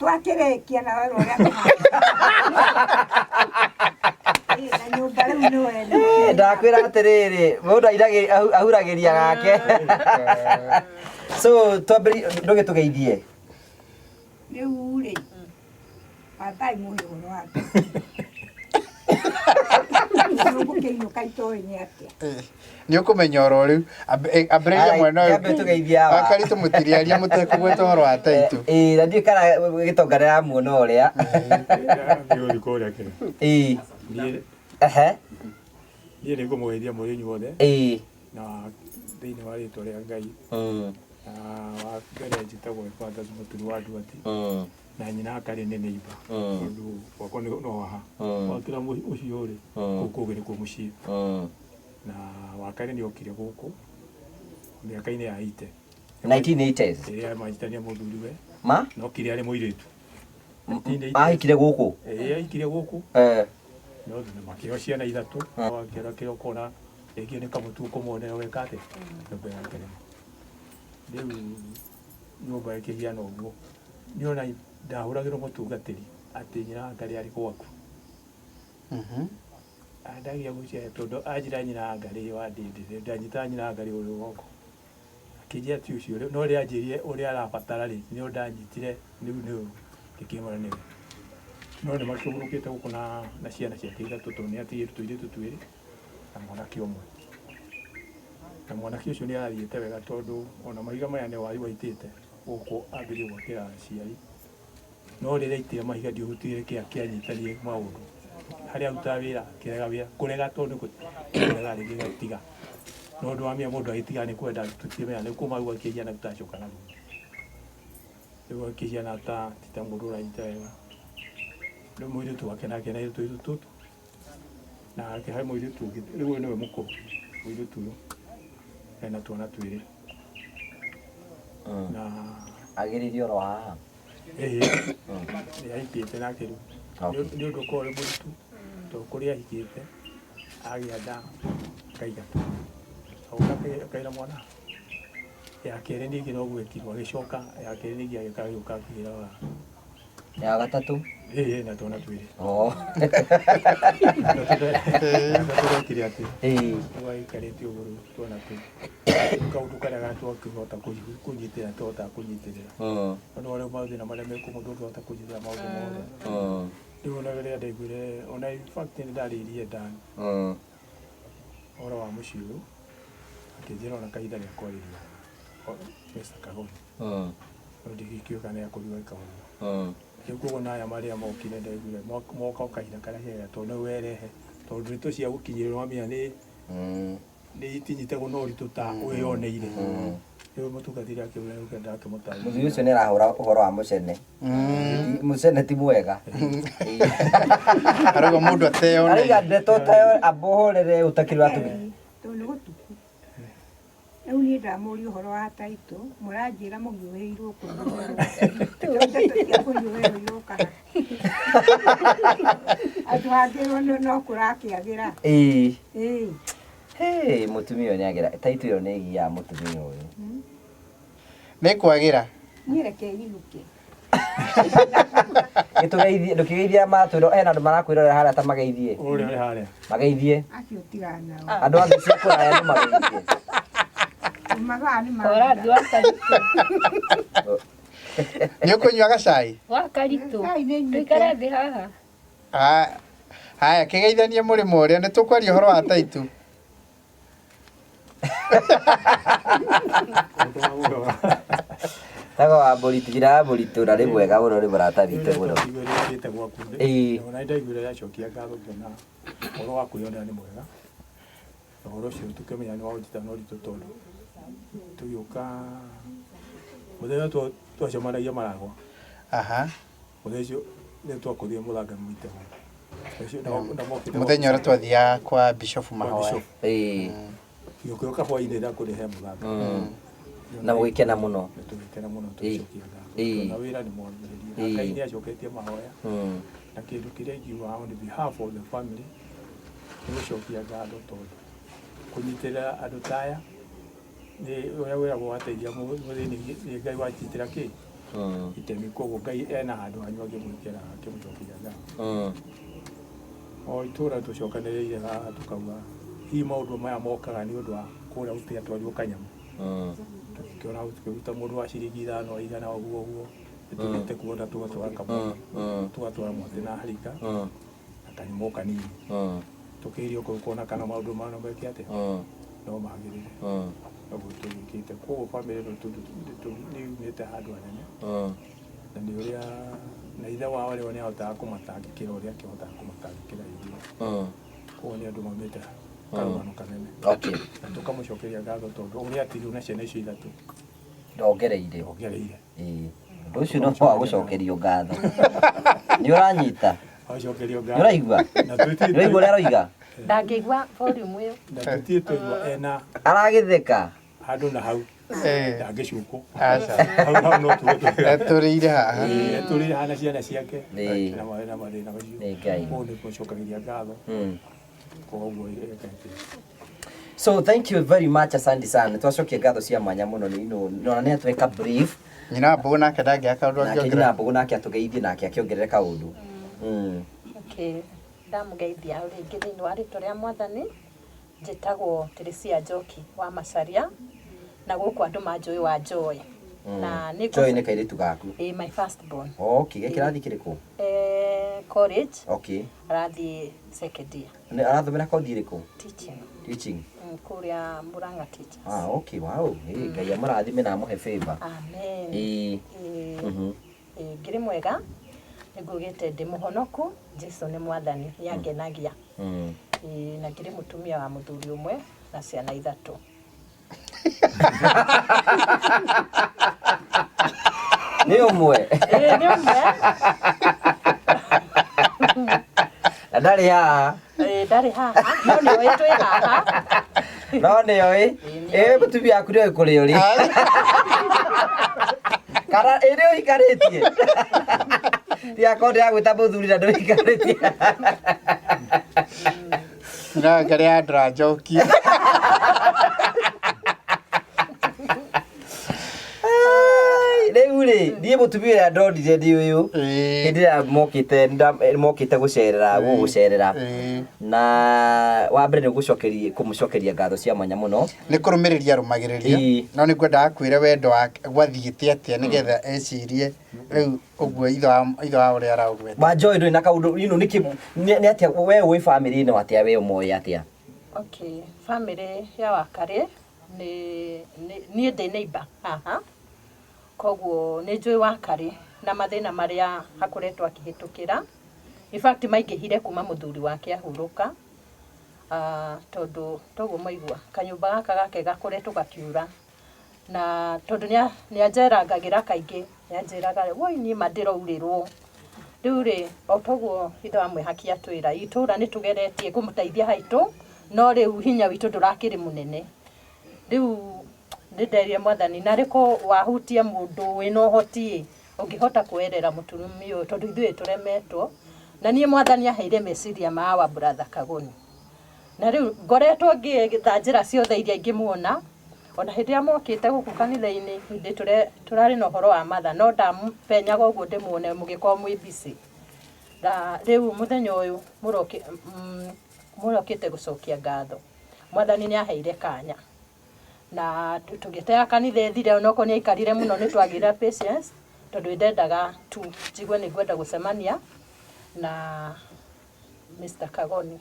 Twakĩrĩkia na werwo ũrĩa kũhana. Ĩ, na nyũmba rĩu nĩ wene.
Ndakwĩra atĩrĩrĩ, mũndũ ahuragĩria gake. So twambĩrĩrie, ndũgĩtũgeithie.
Rĩu rĩ, ambai mũhe ũhoro wa Ngai. Mũgũkĩinũka itoĩ nĩ atĩa?
Nĩ ũkũmenya oro rĩu. Ambĩrĩria
Aya,
mwena ũyũ.
kĩambe tũgeithie hawa.
Wakaritũ mũtiriaria mũtekũgweta ũhoro wa taitũ.
Ĩĩ, na ndiũĩ kana gĩtonga ndĩramuona ũrĩa.
Nĩ kũrĩa kĩrĩa. Niĩ
Ehe.
Niĩ nĩ ngũmũgeithia mũrĩ inyuothe. Na thĩinĩ wa rĩtwa rĩa Ngai. Na wa mbere njĩtagwo Ephathas Mũturi wa Nduati. Na nyina akarĩ nĩ neighbor. Tondũ gwakwa no haha. Wakĩra ũcio rĩ, kũu kũngĩ nĩkuo mũciĩ. Na wakarĩ nĩ okire gũkũ mĩaka-inĩ ya 80.
1980s.
Ĩrĩa manyitania mũthuriwe.
Ma?
Na okire arĩ mũirĩtu.
Ahikire gũkũ?
Ĩĩ, ahikire gũkũ. No na makĩheo ciana ithatũ. Wakĩra kĩrĩa ũkona rĩngĩ nĩ kamũtu ũkũmuonera weka atĩa nyũmba yake rĩmwe. Rĩu nyũmba ĩkĩhiana ũguo. Niĩ ona ndahũragĩrwo mũtungatĩri atĩ nyina wa Ngarĩ arĩ gwaku. Andagia gũciara tondũ anjĩra nyina wa Ngarĩ wa ndĩndĩ, ndanyitaga nyina wa Ngarĩ ũrĩ goko. Akĩnjĩra ti ũcio, no rĩrĩa anjĩrire ũrĩa arabatara rĩ, nĩo ndanyitire rĩu nĩ ngĩkĩmwĩra nĩwe. No nĩ makĩhurũkĩte gũkũ na ciana ciake ithatũ tondũ nĩ atigĩte tũirĩtu twĩrĩ na mwanake ũmwe. Na mwanake ũcio nĩ arathiĩte wega tondũ ona mahiga maya nĩ wari waitĩte gũkũ ambĩrĩrie gwakĩra aciari. No rĩrĩa aitire mahiga ndiũhutire kĩa kĩanyitanie maũndũ. Harĩa arutaga wĩra, akĩrega wĩra, kũrega tondũ nĩ kũrega rĩngĩ gatiga. No ũndũ wa mĩa mũndũ agĩtiga nĩ kwenda tũtimenya nĩ kuma rĩu akĩhiana tũtacoka na thutha. Rĩu akĩhiana ta ti ta mũndũ ũranyita wega. Rĩu mũirĩtu wake nake na tũirĩtu tũtũ. Na ake he mũirĩtu ũngĩ, rĩu ũyũ nĩwe mũkũrũ, mũirĩtu ũyũ ena twana twĩrĩ. Na
Agĩrĩire oro haha.
Ĩĩ, nĩ ahikĩte nake rĩu. Nĩ ũndũ ũkoragwo ũrĩ mũritũ tondũ kũrĩa ahikĩte agĩa nda akaingatwo. Agoka akaĩra mwana ya kerĩ ningĩ noguo ekirwo agĩcoka ya kerĩ ningĩ agĩũka agĩũka akĩgĩra wa
Ya gatatũ?
Ĩĩ, na twana twĩrĩ. Tũrekire atĩ gwaikarĩte ũguo rĩu twana tũu kaũndũ karĩa gatwakĩhota kũnyitĩrĩra tũhotaga kũnyitĩrĩra. No rĩu mathĩna marĩa mekuo mũndũ ndũngĩhota kũnyitĩrĩra maũndũ mothe. Rĩu ona rĩrĩa ndaiguire ona in fact nĩ ndarĩirie Dan ũhoro wa mũciĩ ũyũ akĩnjĩra ona kahinda gĩa kwarĩria Mr. Kagoni. No ndigĩkĩũĩ kana nĩakorirwo eka ũguo. Rĩu koguo na aya marĩa mokire ndaiguire moka o kahinda karĩa kega tondũ nĩwe werehe tondũ ndeto cia gũkinyĩrĩrwo wamenya nĩ nĩ itinyitagwo na ũritũ ta wĩyoneire. Rĩu mũtungatĩri akĩũria nĩ ũkenda akĩmũtarĩria.
Mũthuri ũcio nĩ arahũra ũhoro wa mũcene. Mũcene ti mwega.
Arauga mũndũ ateyoneire.
Arauga ndeto tayo ambohorere ũtakĩrĩ ũratũmĩra.
Tondũ nĩ gũtuku. Rĩu niĩ ndamũria ũhoro wa taitũ, mũranjĩra mũhiũhĩirwo kũhiũhĩrwo. Ndeto cia kũhiũhĩrwo iroka. Andũ angĩ no kũrakĩagĩra. Ĩĩ.
Hey, mũtumia ũyũ nĩagera taitũ ĩyo nĩ ĩgiaga mũtumia ũyũ.
Nĩ kwagĩra.
Niĩ reke nyinũke.
Gĩtũgeithie, ndũkĩgeithia matwĩro, hena andũ marakwĩrorera harĩa ta mageithie.
Ũrĩa ũrĩ harĩa.
Mageithie.
Acio tigana nao.
Andũ a thĩ cia kũraya nĩ mageithie.
Mathaa nĩ
Kora
mathira.
andũ a Karitũ.
Nĩ ũkũnyua gacai?
Wa Karitũ.
Cai nĩ nyuĩte.
Tũikare thĩ haha.
Haya, kĩgeithanie mũrĩmo ũrĩa nĩ tũkwaria ũhoro wa taitũ.
Tago wa Mbũritũ, njĩra ya Mbũritũ na nĩ mwega mũno nĩ mũrata witũ mũno.
Ndaiguire gwaku.
Ĩĩ.
Ona ndaiguire yacokia ngatho ngĩona ũhoro wa kwĩyonera nĩ mwega. Na ũhoro ũcio tũkĩmenya nĩ wa ũnjita na ũritũ tondũ tũgĩũka mũthenya ũyũ twacemanagia maragwa.
Aha.
Mũthenya ũcio nĩ twakũthire mũthanga mũite mũno.
Mũthenya ũrĩa twathiaga kwa Bishop mahoya.
Bishop.
Ĩĩ.
Gĩũka hwainĩ ndakũrehe mũthanga.
Na mũgĩkena mũno.
Tũgĩkena mũno
Ĩĩ.
tũgĩcokia ngatho.
Ĩĩ.
Na wĩra nĩ mwambĩrĩrie.
Ĩĩ.
Ngai nĩ acoketie mahoya. Na kĩndũ kĩrĩa ingiuga on behalf of the family nĩ gũcokia ngatho tondũ kũnyitĩrĩra andũ ta aya nĩ ũrĩa wĩragwo wateithia mũthĩni nĩ Ngai wanyitĩra kĩ itemi koguo Ngai ena handũ hanyu angĩmwĩkĩra akĩmũcokeria ngatho. O itũra tũcokanĩrĩire haha tũkauga hihi maũndũ maya mokaga nĩ ũndũ wa kũrĩa gũtigatwarirwo kanyamũ. Tũkĩona tũkĩruta mũndũ wa ciringi ithano igana ũguo ũguo nĩtũthiĩte kuona tũgatwara kamwe tũgatwara mwatĩ na harika na kanyamũ kanini tũkĩgeria kuona kana maũndũ maya no meke atĩa no magĩrĩre noguo tũgĩkĩte koguo bamĩrĩ ĩno nĩ yumĩte handũ hanene na nĩ ũrĩa na ithe wao rĩo nĩ ahotaga kũmatangĩkĩra ũrĩa akĩhotaga kũmatangĩkĩra ithuĩ koguo nĩ andũ maumĩte karũgano kanene
Okay.
na tũkamũcokeria ngatho tondũ ũrĩa atigirwo na ciana icio ithatũ
Ndongereire.
Ndongereire.
Ĩĩ. Ũndũ ũcio no wa gũcokerio ngatho. Nĩ ũranyita?
Acokerio
Nĩ
ngatho.
ũraigua?
Na tũtirĩ
Nĩ ũraigua ũrĩa aroiga?
Ndangĩigua volume ĩyo.
Na tũtirĩ twaigua ena
Aragĩtheka.
handũ na hau ndangĩcukwo.
Aca.
Hau hau no tuge twega.
Etũrĩire haha.
Ĩĩ, etũrĩire haha na ciana ciake
Ĩĩ.
na mathĩna macio.
Nĩ Ngai.
Koguo nĩ kũmũcokagĩria ngatho. Koguo ĩkete.
So thank you very much asante sana. Twacokia ngatho cia mwanya mũno nĩ ino nona nĩ atweka brief.
Nyina wa Mbũgũ nake ndangĩaga kaũndũ
Nake
angĩongerera.
nyina wa Mbũgũ nake atũgeithie nake akĩongerere kaũndũ.
Okay. Ndamũgeithia o rĩngĩ thĩinĩ wa rĩtwa rĩa mwathani njĩtagwo Teresia Njoki wa Macharia na gũkũ andũ manjũĩ wa Joy. Na nĩ
Joy nĩ kairĩtu gaku.
Ĩĩ, my first born.
Okay, gĩkĩrathi kĩrĩkũ?
College.
Okay.
Arathiĩ second year.
Nĩ arathomera kothi ĩrĩkũ?
Teaching.
Teaching.
Kũrĩa Murang'a Teachers.
Ah, okay, wow. Ĩĩ, Ngai amũrathime na amũhe favor.
Amen.
Ĩĩ.
Ĩĩ. Ĩĩ, ngĩrĩ mwega nĩ ngugĩte ndĩ mũhonoku Jesu nĩ mwathani nĩ angenagia. Ĩĩ, na ngĩrĩ mũtumia wa mũthuri ũmwe na ciana ithatũ.
Nĩ ũmwe.
Ĩĩ, nĩ ũmwe.
Na ndarĩ haha.
Ĩĩ, ndarĩ haha no nĩ oĩ twĩ haha.
No nĩ oĩ. Ĩĩ, mũtumia waku nĩ oĩ kũrĩa ũrĩ. Kana ĩ nĩ ũhikanĩtie? Tigakorwo ndĩragwĩta mũthuri na ndũhikanĩtie.
Nyina wa Ngarĩ ya Ndũra Njoki.
Rĩu rĩ, niĩ mũtumia ũrĩa ndonire nĩ ũyũ. Hĩndĩ ĩrĩa mokĩte gũcerera, gũgũcerera. Na wa mbere nĩ kũmũcokeria ngatho cia mwanya mũno.
Nĩ kũrũmĩrĩria arũmagĩrĩria no nĩ ngwendaga kwĩre wendo wake gwathiĩte atĩa nĩgetha ecirie rĩu ũguo ithe wa ũrĩa araũgweta.
Wa Joy ndũrĩ na kaũndũ, you know, nĩkĩ nĩ atĩa we ũĩ bamĩrĩ ĩno atĩa we ũmoĩ atĩa?
Okay, bamĩrĩ ya Wakarĩ nĩ niĩ ndĩ neighbor haha koguo nĩ njũĩ Wakarĩ na mathĩna marĩa akoretwo akĩhĩtũkĩra. In fact maingĩhire kuma mũthuri wake ahurũka tondũ toguo mwaigua kanyũmba gaka gake gakoretwo gakiura na tondũ nĩ anjerangagĩra kaingĩ nĩ anjĩraga woi niĩ ma ndĩraurĩrwo. Rĩu rĩ o toguo ithe wa mwĩhaki atwĩra itũra nĩ tũgeretie kũmũteithia haitũ no rĩu hinya witũ ndũrakĩrĩ mũnene. Rĩu nĩ nderire mwathani narĩ ko wahutia mũndũ wĩna ũhoti ĩ ũngĩhota kwerera mũtumia ũyũ tondũ ithuĩ tũremetwo. Na niĩ mwathani aheire meciria ma our brother Kagoni. Na rĩu ngoretwo ngĩetha njĩra ciothe iria ingĩmuona. Ona hĩndĩ ĩrĩa mokĩte gũkũ kanitha-inĩ, hĩndĩ tũrarĩ na ũhoro wa matha, no ndapenyaga ũguo ndĩmuone mũgĩkorwo mwĩ busy. Na rĩu mũthenya ũyũ mũrokĩte gũcokia ngatho. Mwathani nĩ aheire kanya. Na tũgĩtega kanitha ĩthire, onokorwo nĩ aikarire mũno nĩ twagĩire patience, tondũ ndendaga tu njigue nĩ ngwenda gũcemania na Mr. Kagoni.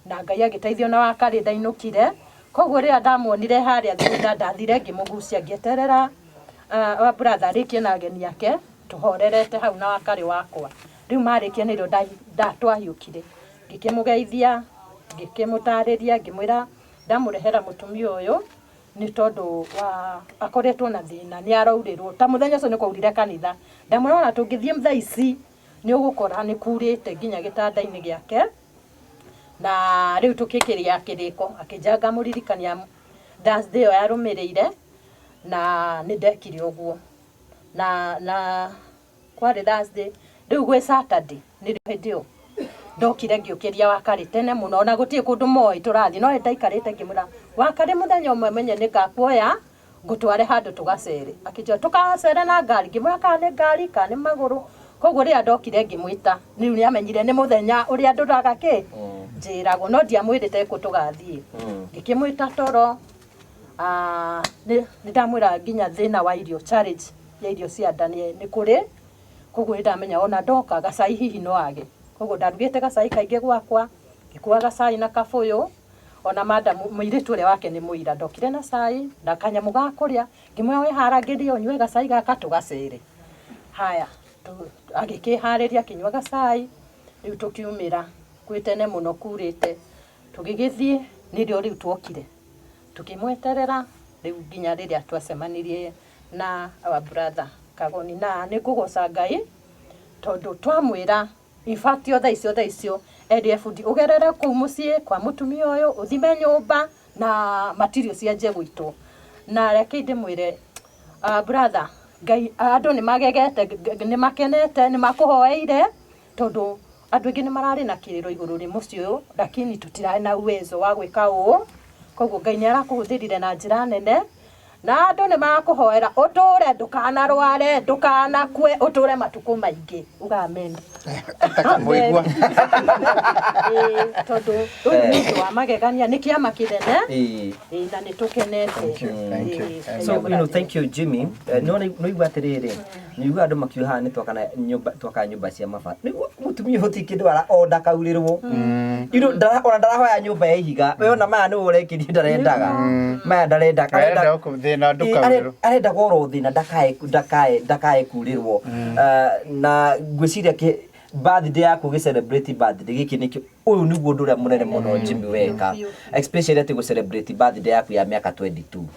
Na Ngai agĩteithio na wakarĩ ndainũkire. Koguo rĩrĩa ndamuonire harĩa thutha, ndathire ngĩmũgucia, ngĩeterera wa brother arĩkie na ageni ake, tũhorerete hau na wakarĩ wakwa. Rĩu marĩkia nĩrĩo twahiũkire. Ngĩkĩmũgeithia, ngĩkĩmũtarĩria, ngĩmwĩra ndamũrehera mũtumia ũyũ nĩ tondũ wa akoretwo na thĩna, nĩ araurĩrwo. Ta mũthenya ũcio nĩ kwaurire kanitha. Ndamwĩra ona tũngĩthiĩ thaa ici nĩ ũgũkora nĩ kurĩte nginya gĩtanda-inĩ gĩake. Na rĩu tũkĩkĩrĩa kĩrĩko, akĩnjanga mũririkania Thursday ĩyo yarũmĩrĩire, na nĩ ndekire ũguo. Na kwarĩ Thursday, rĩu gwĩ Saturday, nĩrĩo hĩndĩ ĩyo ndokire ngĩũkĩria wakarĩ tene mũno, ona gũtirĩ kũndũ moĩ tũrathiĩ, no ndaikarĩte ngĩmwĩra wakarĩ mũthenya ũmwe menye nĩ ngakuoya ngũtware handũ tũgacere. Akĩnjĩra tũgacere na ngari, ngĩmwĩra kana nĩ ngari kana nĩ magũrũ. Koguo rĩrĩa ndokire ngĩmwĩta, rĩu nĩ amenyire nĩ mũthenya ũrĩa ndũraga kĩ njĩragwo, no ndiamwĩrĩte kũ tũgathiĩ. Ngĩkĩmwĩta toro, nĩ ndamwĩra nginya thĩna wa irio, challenge ya irio cia nda nĩ kũrĩ. Koguo nĩ ndamenya ona ndoka gacai hihi no age. Koguo ndarugĩte gacai kaingĩ gwakwa, ngĩkua gacai na kabũyũ. Ona madam mũirĩtu ũrĩa wake nĩ mũira, ndokire na cai na kanyamũ ga kũrĩa, ngĩmwĩra wĩharagĩrie ũnyue gacai gaka tũgacere. Haya, agĩkĩharĩria akĩnyua gacai, rĩu tũkiumĩra kwĩ tene mũno kurĩte, tũgĩgĩthiĩ nĩrĩo rĩu tuokire. Tũkĩmweterera rĩu nginya rĩrĩa twacemanirie na our brother Kagoni. Na nĩ ngũgoca Ngai tondũ twamwĩra, in fact o thaa icio erire bundi ũgerere kũu mũciĩ kwa mũtumia ũyũ, ũthime nyũmba na material cianjie gũitwo. Na reke ndĩmwĩre, brother, Ngai, andũ nĩ magegete, nĩ makenete, nĩ makũhoeire, tondũ andũ aingĩ nĩ mararĩ na kĩrĩro igũrũ rĩ mũciĩ ũyũ, lakini tũtirarĩ na uwezo wa gwĩka ũũ. Koguo Ngai nĩ arakũhũthĩrire na njĩra nene, na andũ nĩ marakũhoera ũtũre, ndũkanarware, ndũkanakue, ũtũre matukũ maingĩ. Uga amen.
Takamũigua.
Tondũ ũyũ nĩ ũndũ wa magegania, nĩ kĩama kĩnene, na nĩ tũkenete.
Thank you, thank you.
So, thank you Jimmy. No igua atĩrĩrĩ, nĩ igua andũ makiuga haha nĩ twakana nyũmba, twakaga nyũmba cia mabati. Nĩ igua mũtumia ũyũ ti kĩndũ ara o ndakaurĩrwo. Ona ndarahoya nyũmba ya ihiga. We ona maya nĩ ũrekĩrie ndarendaga. Maya ndarendaga.
Arenda thĩna ndũkaurĩrwo.
Arenda goro thĩna ndakae kurĩrwo. Na ngwĩciria birthday yaku gĩ celebrate birthday gĩkĩ nĩkĩo ũyũ nĩguo ũndũ ũrĩa mũnene mũno Jimmy weka, especially atĩ gũ celebrate birthday yaku ya mĩaka 22.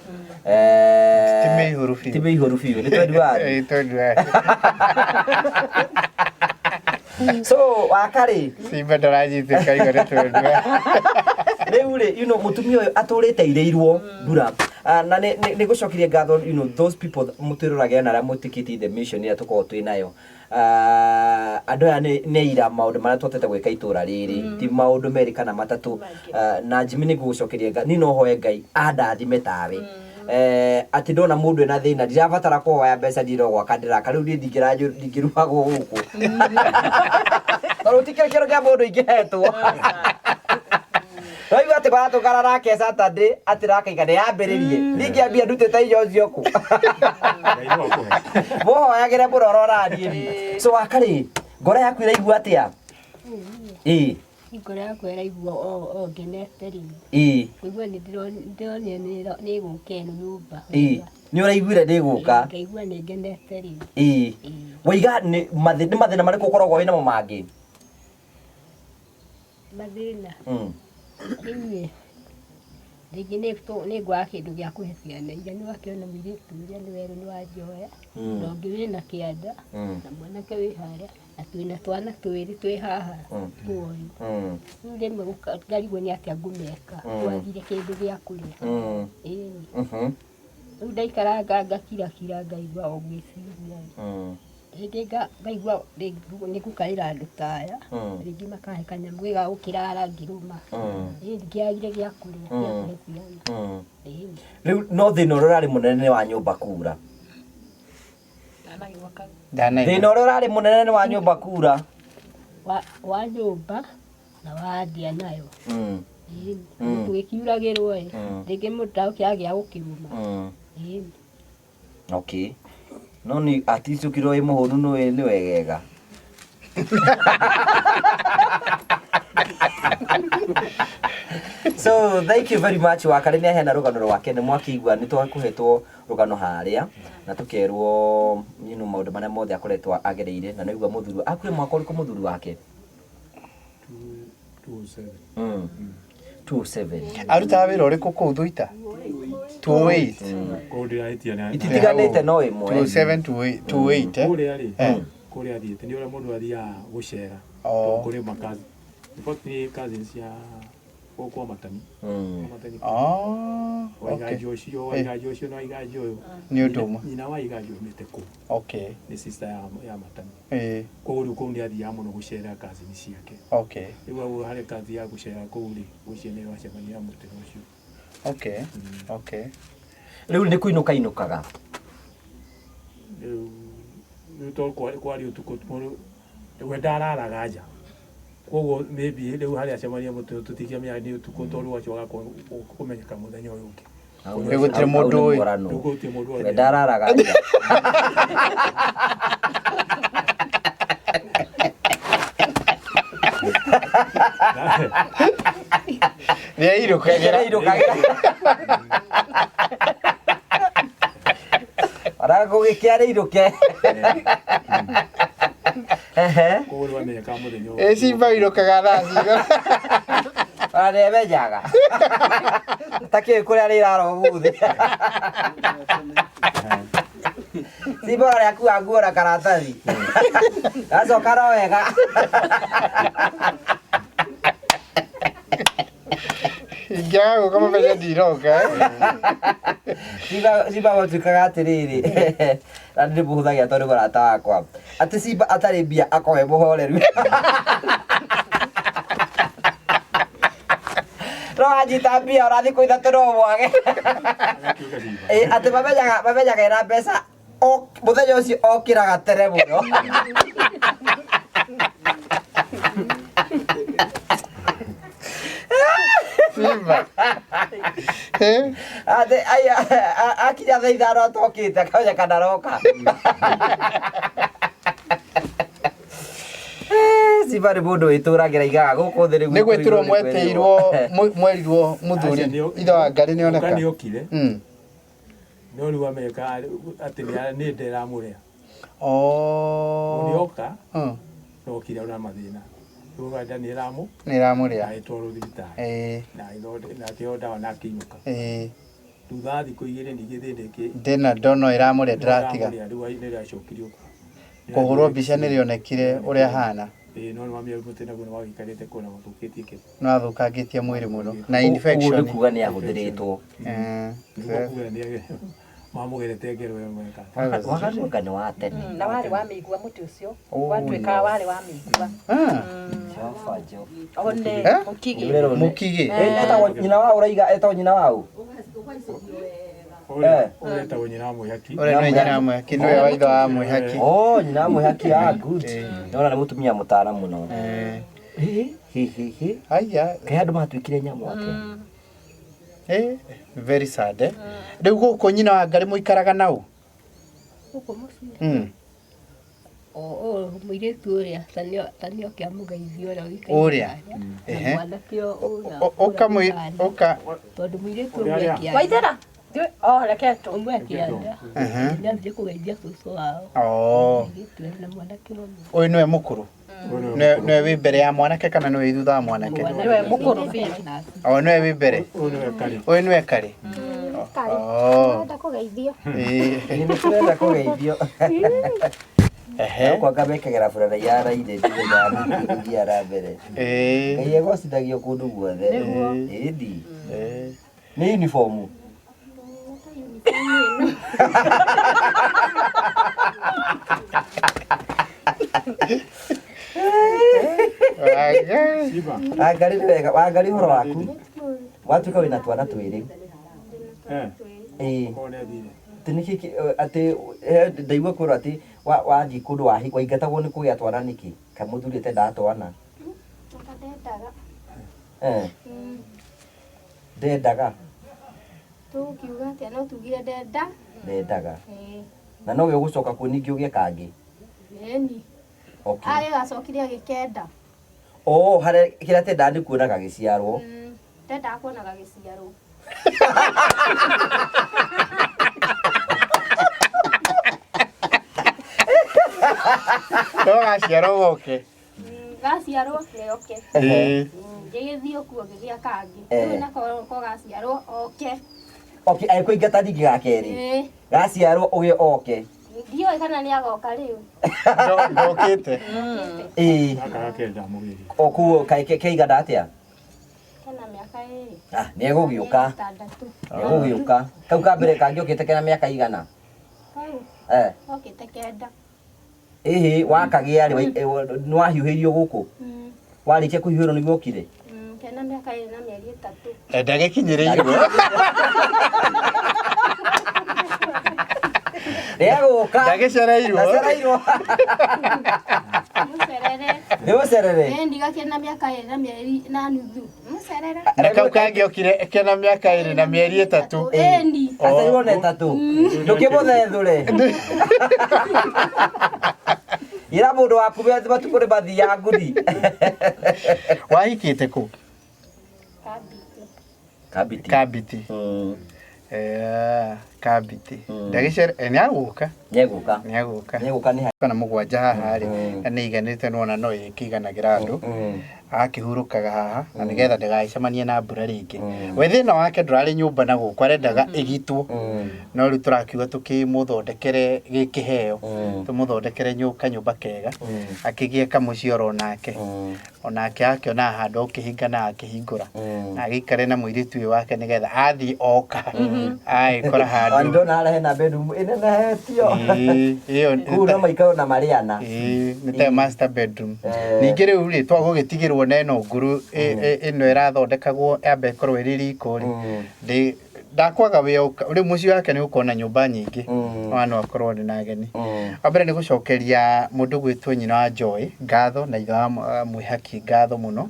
Ti mĩihũru biũ.
Ti mĩihũru biũ, nĩ 21.
Ĩĩ, 21.
So wakarĩ
Simba ndaranyitĩka igũrũ nĩ 21.
Rĩu rĩ, mũtumia ũyũ atũrĩte irĩirwo mbura. Na nĩ gũcokeria ngatho, those people mũtwĩroragĩra na arĩa mũtĩkĩtie the mission ĩrĩa tũkoragwo twĩ nayo. Andũ aya nĩ ira maũndũ marĩa twatete gwĩka itũra rĩrĩ, ti maũndũ merĩ kana matatũ. Na Jimmy nĩ ngũgũcokeria ngatho, niĩ no hoe Ngai andathime tawe. Atĩ ndona mũndũ ena thĩna, ndirabatara kũhoya mbeca, ndirĩ gwaka ndĩraka, rĩu niĩ ndingĩrugagwo gũkũ. Tondũ ti kĩrĩ kĩndũ kĩa mũndũ ingĩhetwo. Waigua atĩ baratũngana nake Saturday, atĩ rakaiga ndĩyambĩrĩrie. Ningĩambia ndutĩte irio ũcio kũ? Mũhoyagĩre mũno ũroraniĩ. So wakarĩ, ngoro yaku ĩraigua atĩa? Ĩĩ.
Ngoro yakwa ĩraigua o ngenete rĩu.
Ĩĩ.
Kũigua nĩ ndĩronire nĩ ĩgũka ĩno nyũmba.
Ĩĩ. Nĩ ũraiguire nĩ ĩgũka?
Ngaigua nĩ ngenete rĩu.
Ĩĩ. Waiga nĩ mathĩna marĩkũ ũkoragwo wĩnamo mangĩ?
Mathĩna. Rĩu rĩngĩ nĩ ngwaga kĩndũ gĩa kũhe ciana iria, nĩ wakĩona mũirĩtu ũrĩa nĩ werũ nĩ wanjoya, na ũngĩ wĩna kĩanda, na mwanake wĩ harĩa, na twĩna twana twĩrĩ twĩ haha muoyo. Rĩu rĩmwe ngarigwo nĩ atĩa ngũmeka, twagire kĩndũ gĩa kũrĩa. Ĩĩ. Rĩu ndaikaranga ngakirakira ngaigua o gwĩciria. Rĩngĩ ngaigua rĩngĩ nĩ ngũkaĩra andũ ta aya, rĩngĩ makahe kanyamũ gĩ ga gũkĩrara ngĩrũma. Ĩĩ ndingĩagire gĩa kũrĩa, gĩa kũhe ciana. Ĩĩ.
Rĩu no thĩna ũrĩa ũrarĩ mũnene nĩ wa nyũmba kura.
Ndanaigua.
Thĩna ũrĩa ũrarĩ mũnene nĩ wa nyũmba kura.
Wa nyũmba na wa ndia nayo. Ĩĩ. Gũgĩkiuragĩrwo ĩ, rĩngĩ mũndũ ndagũkĩaga gĩa gũkĩrũma. Ĩĩ.
Okay. No nĩ at least ũkirwo wĩ mũhũnu nĩ wegega. So thank you very much. Wakari nĩ aheana rũgano rwake, nĩ mwakĩigua nĩ twakũhetwo rũgano harĩa na tũkerwo maũndũ marĩa mothe akoretwo agereire, na nĩigua mũthuri akuire mwaka ũrĩkũ mũthuri wake?
207.
27.
Arutaga wĩra ũrĩkũ kũu Thuita? 28.
Kũu ndĩrahĩtia na
Ititiganĩte no ĩmwe.
27 28 eh?
Kũrĩa rĩ,
Eh.
kũrĩa athiĩte nĩ ũrĩa mũndũ athiaga gũcera.
Oh.
Kũrĩ makazi. In fact nĩ cousins cia gũkũ kwa Matani. Kwa Matani.
Oh,
Waiganji
okay.
ũcio, waiganji ũcio na waiganji ũyũ.
Nĩ ũndũ ũmwe.
Nyina wa Iganji aumĩte kũu.
Okay.
Nĩ sister ya Matani.
Eh,
Koguo rĩu kũu nĩ athiaga mũno gũcera cousin ciake.
okay.
Rĩu hau harĩ kazi ya gũcera kũu rĩ, ũcio nĩ wacemania na mũtino ũcio.
Okay. Okay.
Rĩu nĩ kũinũka inũkaga.
Rĩu to kwarĩ ũtukũ mũndũ we ndararaga nja. Koguo maybe rĩu harĩa acemania mũtino tũtingĩamenya nĩ ũtukũ tondũ wacoka kũmenyeka mũthenya ũyũ ũngĩ.
Rĩu gũtirĩ mũndũ ũĩ.
Rĩu gũtirĩ mũndũ
We
ũĩ.
ndararaga nja.
Nĩ airũkagĩra.
Nĩairũkagĩra. Ona gũgĩkĩa nĩirũke. Ehe.
Koguo rĩu amenyeka mũthenya ũyũ.
Ĩ simba irũkaga thaa cigana?
Ona nĩemenyaga. Takĩũĩ kũrĩa rĩrara ũmũthĩ. Simba ona nĩakua nguo na karatathi. Acoka no wega.
Ingĩaga gũka mamenye ndiroka. eh?
Simba gwatuĩkaga atĩrĩrĩ, na nĩ ndĩmũhũthagia tondũ nĩ mũrata wakwa, atĩ Simba atarĩ mbia akorwo e mũhoreru. No wanyita mbia ona thikũ ithatũ no mwage.
Agakiuga Simba.
Ĩ, atĩ mamenyaga ena mbeca mũthenya ũcio okĩraga tene mũno.
Simba. Eh?
Atĩ akinya thaa ithano atokĩte akamenya kana aroka. Simba nĩ mũndũ wĩtũragĩra igaga gũkũ thĩ
Nĩ gwĩtĩrwo mwetĩirwo mwerirwo mũthuri
Acio nĩ-
ithe wa Ngarĩ nĩoneka.
Ũka nĩokire. No rĩu amenyeka atĩ nĩ nda ĩramũrĩa.
Oh.
Nĩoka nokire ona mathĩna. Rĩu nda nĩ ĩramũ
Nĩ ĩramũrĩa.
agĩtwarwo thibitarĩ.
Ĩĩ.
Na agĩthonde- na akĩheo ndawa na akĩinũka.
Ĩĩ.
Thutha wa thikũ igĩrĩ ningĩ thĩna ĩngĩ
Ndĩna ndono ĩramũrĩa ndĩratiga.
ĩramũrĩa, rĩu nĩrĩacokirio.
Kũhũrwo mbica nĩrĩonekire ũrĩa hana.
Ĩĩ no nĩwamenya mũtĩ naguo nĩwagĩikarĩte kũu na wathũkĩtie kĩro.
Nĩwathũkangĩtie mwĩrĩ mũno na
Ũguo
infection.
nĩ kuga nĩ ahũthĩrĩtwo.
Nĩguo kuga nĩ mamũgerete ngero ĩyo meka.
Waganu anga nĩ wa tene.
Na warĩ wa mĩigua mũtĩ ũcio
Oh,
watuĩkaga warĩ wa mĩigua.
Jehova, Jehova.
One
Eh?
mũkigi.
Mũkigi.
Etagwo nyina wa ũraiga etagwo nyina wa ũ?
Ũrĩa etagwo nyina wa Mwĩhaki.
Ũrĩa nĩwe nyina wa Mwĩhaki nĩwe wa ithe wa Mwĩhaki.
Oh, nyina wa Mwĩhaki, ah, good. Nĩwona nĩ mũtumia mũtara mũno. Hi, hi, hi.
Aya.
Kaĩ andũ matuĩkire nyamũ atĩa?
Eh, very sad eh. Rĩu gũkũ nyina wa Ngarĩ mũikaraga nau?
Gũkũ mũciĩ. O mũirĩtu ũrĩa ta nĩoke amũgeithie ũrĩa ũikaire
Ũrĩa?
harĩa, na
Ehe.
mwanake ũrĩa
Ũkamwĩ ũka
tondũ mũirĩtu ũmwe akĩaria
Waithera. Oh, reke tu.
Ũmwe akĩaria nĩambire kũgeithia cũcũ wao.
Oh.
Mũirĩtu na mwanake ũmwe.
Ũyũ nĩwe mũkũrũ? Nĩwe wĩ mbere ya mwanake kana nĩwe wĩ thutha wa mwanake?
Nĩwe mũkũrũ biũ.
O nĩwe wĩ mbere?
Ũyũ nĩwe karĩ.
Ũyũ nĩwe karĩ? Oh.
Ndĩrenda kũgeithio.
Ĩĩ.
Nĩ tũrenda kũgeithio.
Ehe.
Kwanga mekagĩra burana yaraire ndirĩ na mbere.
Ĩĩ.
Ngai egocithagio kũndũ guothe. Ĩndi. Nĩ uniform. Wangari nĩ wega. Wangari ũhoro waku? Watuĩka wĩna twana twĩrĩ. Ĩĩ. Atĩ nĩkĩ atĩ ndaigua kwĩrwo atĩ wathiĩ kũndũ waingatagwo nĩ kũgĩa twana nĩkĩ? Kaĩ mũthuri atendaga twana?
Ndendaga.
Eh. Ndendaga.
Tũkiuga atĩa no tugire ndenda.
Ndendaga.
Ĩĩ.
Na nowe ũgũcoka kuo ningĩ ũgĩe kangĩ?
Ĩni.
Okay.
Arĩ gacokire agĩkenda.
Oh, harĩa kĩrĩa atendaga nĩ kuona gagĩciarwo.
Ndendaga kuona gagĩciarwo.
No gaciarwo goke.
Gaciarwo nĩ oke.
Ĩĩ.
Ngĩgĩthiĩ kuo ngĩgĩa kangĩ.
Eh.
Rĩu nako ko gaciarwo oke.
Okay, agĩkũingata ningĩ ga kerĩ.
Ĩĩ.
Gaciarwo ũgĩe oke.
Ndiũĩ kana nĩ agoka rĩu.
Ndokĩte.
Ĩĩ.
Gaka gakenda ndamũgĩrire.
O kuo kaĩ keigana atĩa?
Kena mĩaka ĩrĩ.
Ah, nĩ egũgĩũka.
Ĩtandatũ.
Egũgĩũka. Kau ka mbere kangĩokĩte kena mĩaka igana?
Kau
Eh.
okĩte kenda.
Ĩhĩ, wakagĩa rĩ, nĩ wahiũhĩirio gũkũ? Warĩkia kũhiũhĩrwo nĩguo okire?
Kena mĩaka ĩrĩ na mĩeri ĩtatũ.
Ndagĩkinyĩrĩirwo.
Nĩegũka.
Ndagĩcereirwo.
Ndacereirwo.
Mũcerere.
Nĩ mũcerere.
Ĩĩ ndigakĩrĩ na mĩaka ĩrĩ na mĩeri na nuthu. Mũcerere.
Na kau kangĩokire kena mĩaka ĩrĩ na mĩeri ĩtatũ.
Ĩni.
Acerirwo na ĩtatũ. Ndũkĩmũthethũre. Ira mũndũ waku matukũ nĩ mathiaga nguni.
Wahikĩte kũ?
Kambiti.
Kambiti.
Kambiti. Eh, Kambiti. Ndagĩcere nĩ agũka.
Nĩ egũka.
Nĩ egũka.
Nĩ egũka nĩ
Kana mũgwanja haha rĩ, na nĩ iganĩte nĩwona no ĩkĩiganagĩra andũ. Agakĩhurũkaga haha na nĩgetha ndagagĩcemanie na mbura rĩngĩ. We thĩna wake ndũrarĩ nyũmba na gũkũ arendaga ĩgitwo. No rĩu tũrakiuga tũkĩmũthondekere gĩkĩheo. Tũmũthondekere kanyũmba kega. Akĩgĩe kamũciĩ oro nake. Onake akĩona handũ ũkĩhinga na akĩhingũra. Na agĩikare na mũirĩtu ũyũ wake nĩgetha athiĩ oka. Agĩkora handũ.
Ndona harĩa hena bedroom ĩnenehetio.
Ĩĩ, ĩyo
Kũu no maikarwo na marĩana.
Ĩĩ, nĩ ta master bedroom. Ningĩ rĩu rĩ twagũgĩtigĩrwo na ĩno nguru ĩno ĩrathondekagwo yambe ĩkorwo ĩrĩ riko rĩ. Ndakwaga wĩra rĩu mũciĩ wake nĩ ũkorwo na nyũmba nyingĩ. Ona no akorwo arĩ na ageni. Wa mbere nĩ gũcokeria mũndũ gwĩtwo nyina wa Joy ngatho na ithe wa Mwĩhaki ngatho mũno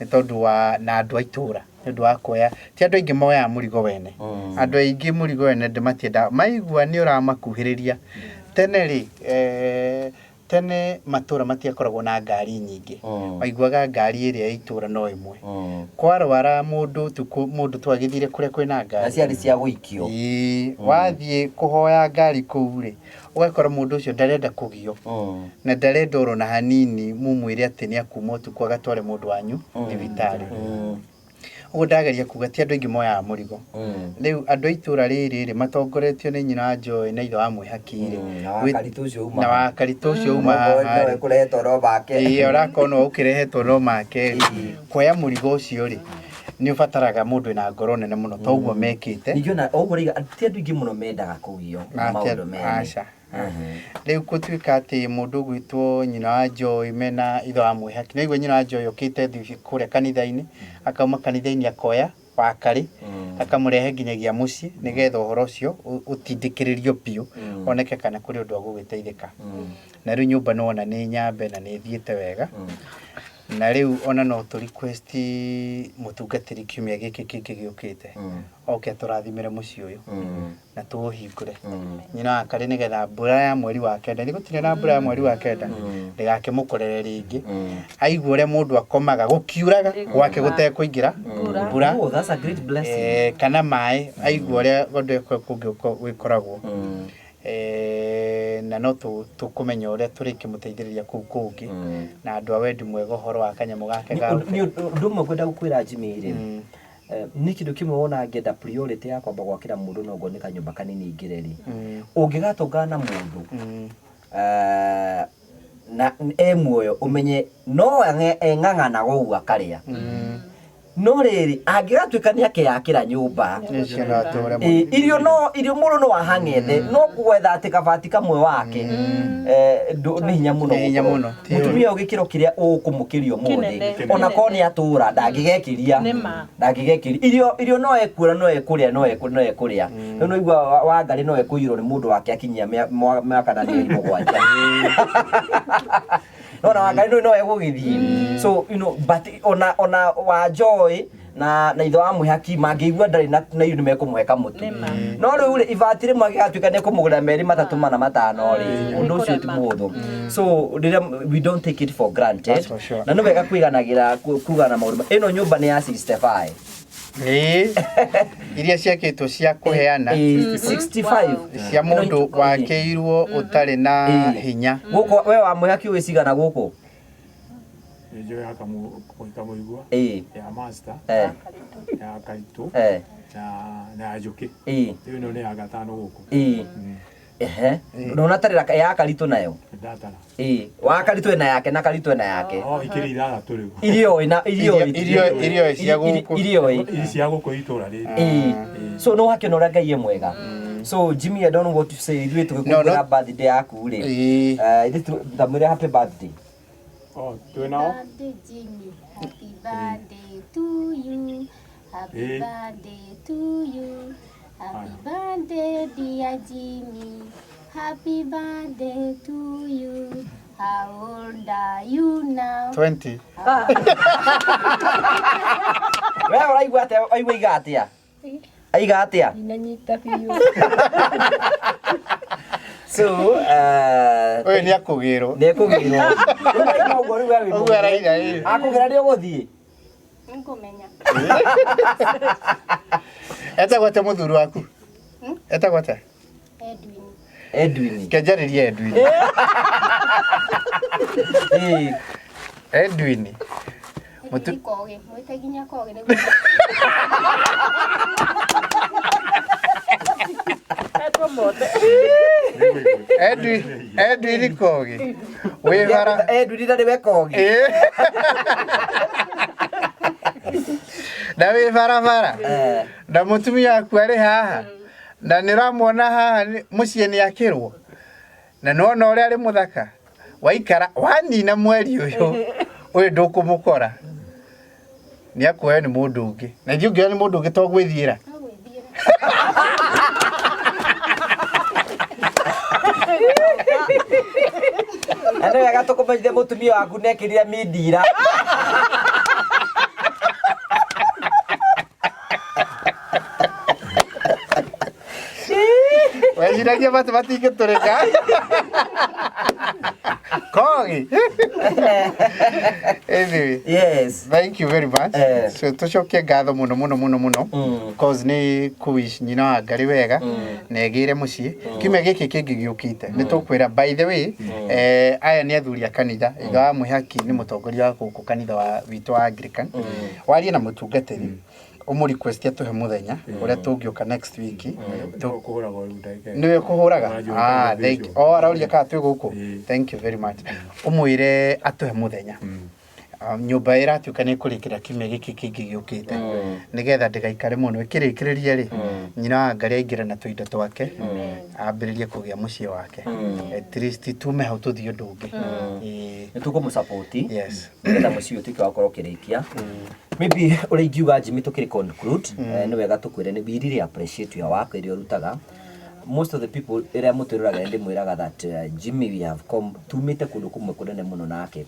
nĩ tondũ wa na andũ a itũra nĩ ũndũ wa kuoya ti andũ aingĩ moyaga mũrigo wene. Andũ aingĩ mũrigo wene matiendaga maigua nĩ ũramakuhĩrĩria. Tene rĩ tene matũra matiakoragwo na ngari nyingĩ. Waiguaga ngari ĩrĩa ya itũra no ĩmwe. Kwarwara mũndũ ũtukũ mũndũ twagĩthire kũrĩa kwĩna ngari.
Na ciarĩ cia gũikio.
Ĩĩ, wathiĩ kũhoya ngari kũu rĩ, ũgakora mũndũ ũcio ndarenda kũgio. Na ndarenda oro na hanini mumwĩre atĩ nĩ akuma ũtukũ agatware mũndũ wanyu thibitarĩ. Ũguo ndageria kuga ti andũ aingĩ moyaga mũrigo. Rĩu andũ a itũra rĩrĩ rĩ matongoretio nĩ nyina wa Joy na ithe wa Mwĩhaki rĩ.
Na wa Karitũ ũcio uma.
Na wa Karitũ ũcio uma haha rĩ.
Kũrehe toro make.
Ĩĩ orakorwo no ũkĩrehe toro make rĩ. Kuoya mũrigo ũcio rĩ nĩ ũbataraga mũndũ wĩna ngoro nene mũno toguo mekĩte.
Ningĩ ona ũguo rĩiga ti andũ aingĩ mũno mendaga kũgio na maũndũ mene.
Aca. Rĩu gũtuĩka atĩ mũndũ ũgwĩtwo nyina wa Joy mena ithe wa Mwĩhaki. Nĩwaigua nyina wa Joy okĩte kũrĩa kanitha-inĩ, akauma kanitha-inĩ akoya wakarĩ, akamũrehe nginyagia mũciĩ nĩgetha ũhoro ũcio ũtindĩkĩrĩrio biũ, oneke kana kũrĩ ũndũ agũgĩteithĩka. Na rĩu nyũmba nĩwona nĩ nyambe na nĩ ĩthiĩte wega. Na rĩu ona no tũ request mũtungatĩri kiumia gĩkĩ kĩngĩ gĩũkĩte, oke atũrathimĩre mũciĩ ũyũ. Na tũũhingũre. Nyina wa Karĩ nĩgetha mbura ya mweri wa kenda, nĩ gũtirĩ na mbura ya mweri wa kenda, ndĩgakĩmũkorere rĩngĩ. Aigua ũrĩa mũndũ akomaga gũkiuraga gwake gũtekũingĩra mbura.
Oh, that's a great blessing.
Kana maĩ, aigua ũrĩa ũndũ kũngĩ gwĩkoragwo. Na no tũkũmenya ũrĩa tũrĩkĩmũteithĩrĩria kũu kũngĩ. Na andũ a wendi mwega ũhoro wa kanyamũ gake ga
Nĩ ũndũ ũmwe ngwenda gũkwĩra Jimmy rĩ, nĩ kĩndũ kĩmwe wona ngĩenda priority ya kwamba gwakĩra mũndũ no ngone kanyũmba kanini ingĩre rĩ. Ũngĩgatũngana na mũndũ, na e muoyo ũmenye no eng'ang'anaga ũguo akarĩa. No rĩrĩ, angĩgatuĩka nĩ akeyakĩra nyũmba,
Icio no atũre mũno.
Ĩ, irio no irio mũndũ no ahang'ethe no gwetha atĩ kabati kamwe wake nĩ hinya mũno
Nĩ hinya
gũkorwo.
mũno, ti
Mũtumia ũyũ gĩkĩro kĩrĩa ũkũmũkĩria ũmũthĩ
Kĩnene.
ona korwo nĩ atũra ndangĩgekĩria.
Nĩ ma.
Ndangĩgekĩria irio irio no ekuona no ekũrĩa no ekũrĩa no ekũrĩa. Rĩu no igua Wangarĩ no ekũiyũrwo nĩ mũndũ wake akinyia mĩaka na mĩeri 7. Nona Wangarĩ no egũgĩthiĩ. So you know, but ona wa Joy na ithe wa Mwĩhaki mangĩigua ndarĩ na irio nĩ mekũmũhe kamũtu.
Nĩ ma.
No rĩu rĩ, ibati rĩmwe angĩgatuĩka nĩ ekũmũgũrĩra merĩ matatũ mana matano rĩ, ũndũ ũcio ti mũhũthũ. So rĩrĩa we don't take it for granted.
That's for sure.
Na nĩ wega kũiganagĩra kugana maũndũ. Ĩno nyũmba nĩ ya 65.
Ĩĩ. Iria ciakĩtwo cia kũheana.
Ĩĩ, 65.
Cia mũndũ wakĩirwo ũtarĩ na hinya.
Gũkũ we wa Mwĩhaki wĩ cigana gũkũ?
Nĩ ya Kamũigua, ya Master, ya Karitũ, na ya Njũkĩ. Rĩu ĩno nĩ ya gatano gũkũ.
Ehe. Ndũnatarĩra ya Karitũ nayo?
Ndatara.
Ĩĩ. Wa Karitũ ĩna yake na Karitũ ĩna yake.
Oh, ikĩrĩ ithathatũ rĩu.
Irio ĩ na irio ĩ.
Irio ĩ cia gũkũ.
Irio ĩ.
Irio cia gũkũ itũra rĩrĩ.
Ĩĩ. So no hakĩona ũrĩa Ngai e mwega. So Jimmy, I don't know what to say. Ithuĩ tũgĩkũngũĩra birthday yaku rĩ. Ithuĩ ndamwĩre happy birthday.
Oh, twĩ nao?
Birthday Jimmy, happy birthday to you. Happy birthday to you. Happy birthday dear Jimmy. Happy birthday to you. How old are you now?
20.
We ũraigua atĩa? Waigua iga atĩa? Aiga atĩa?
Ndinanyita biũ.
So,
Ũyũ nĩ akũgĩrwo.
Nĩ ekũgĩrwo. Rĩu ũguo rĩu we wĩ
Ũguo araira, ĩ.
Akũgĩra nĩ ũgũthiĩ?
Nĩngũmenya.
Etagwo atĩa mũthuri waku? Etagwo atĩa?
Edwin.
Edwin.
Kenjarĩria Edwin. Edwin.
Edwin Kogi. Mwĩte nginya Kogi nĩguo.
Edwin, Edwin Kogi. Wĩ bara.
Edwin na nĩwe Kogi.
Na wĩ barabara. Na mũtumia waku arĩ haha. Na nĩ ũramuona haha mũciĩ nĩ akĩrwo. Na nĩ wona ũrĩa arĩ mũthaka. Waikara wanina mweri ũyũ ũyũ ndũkũmũkora. Nĩ akuoyo nĩ mũndũ ũngĩ. Na ithuĩ ũngĩoya nĩ mũndũ ũngĩ to gwĩthiĩra.
Na nĩ wega tũkũmenyithie mũtumia waku nĩekĩrire mindira.
Weciragia matu matingĩtũrĩka. Kogi. Anyway.
Yes.
Thank you very much. So tũcokie ngatho mũno mũno mũno mũno. Cause nĩ kũwish nyina wa Ngarĩ wega na egĩre mũciĩ. Kiumia gĩkĩ kĩngĩ gĩũkĩte nĩ tũkwĩra by the way aya nĩ athuri a kanitha. Ithe wa Mwĩhaki nĩ mũtongoria wa gũkũ kanitha wa witũ wa Anglican. Warie na mũtungatĩri ũmũ request atũhe mũthenya ũrĩa tũngĩũka next week. Nĩwe ũkũhũraga? Ah, thank you. Oh, arauria kana twĩ gũkũ. Thank you very much. Ũmwĩre atũhe mũthenya. Nyũmba ĩratuĩka nĩ ĩkũrĩkĩra kiumia gĩkĩ kĩngĩ gĩũkĩte. Nĩgetha ndĩgaikare mũno ĩkĩrĩkĩrĩria rĩ, nyina wa Ngarĩ aingĩre na tũindo twake, ambĩrĩrie kũgĩa mũciĩ wake. At least tume hau tũthiĩ ũndũ ũngĩ.
Nĩ tũkũmũ support.
Yes.
Nĩgetha mũciĩ ũtuĩke wa gũkorwo ũkĩrĩkia. Maybe ũrĩa ingiuga Jimmy tũkĩrĩ conclude, nĩ wega tũkwĩre nĩ we really appreciate your work ĩrĩa ũrutaga. Most of the people ĩrĩa mũtwĩroragĩra ndĩmwĩraga that Jimmy we have come tumĩte kũndũ kũmwe kũnene mũno nake.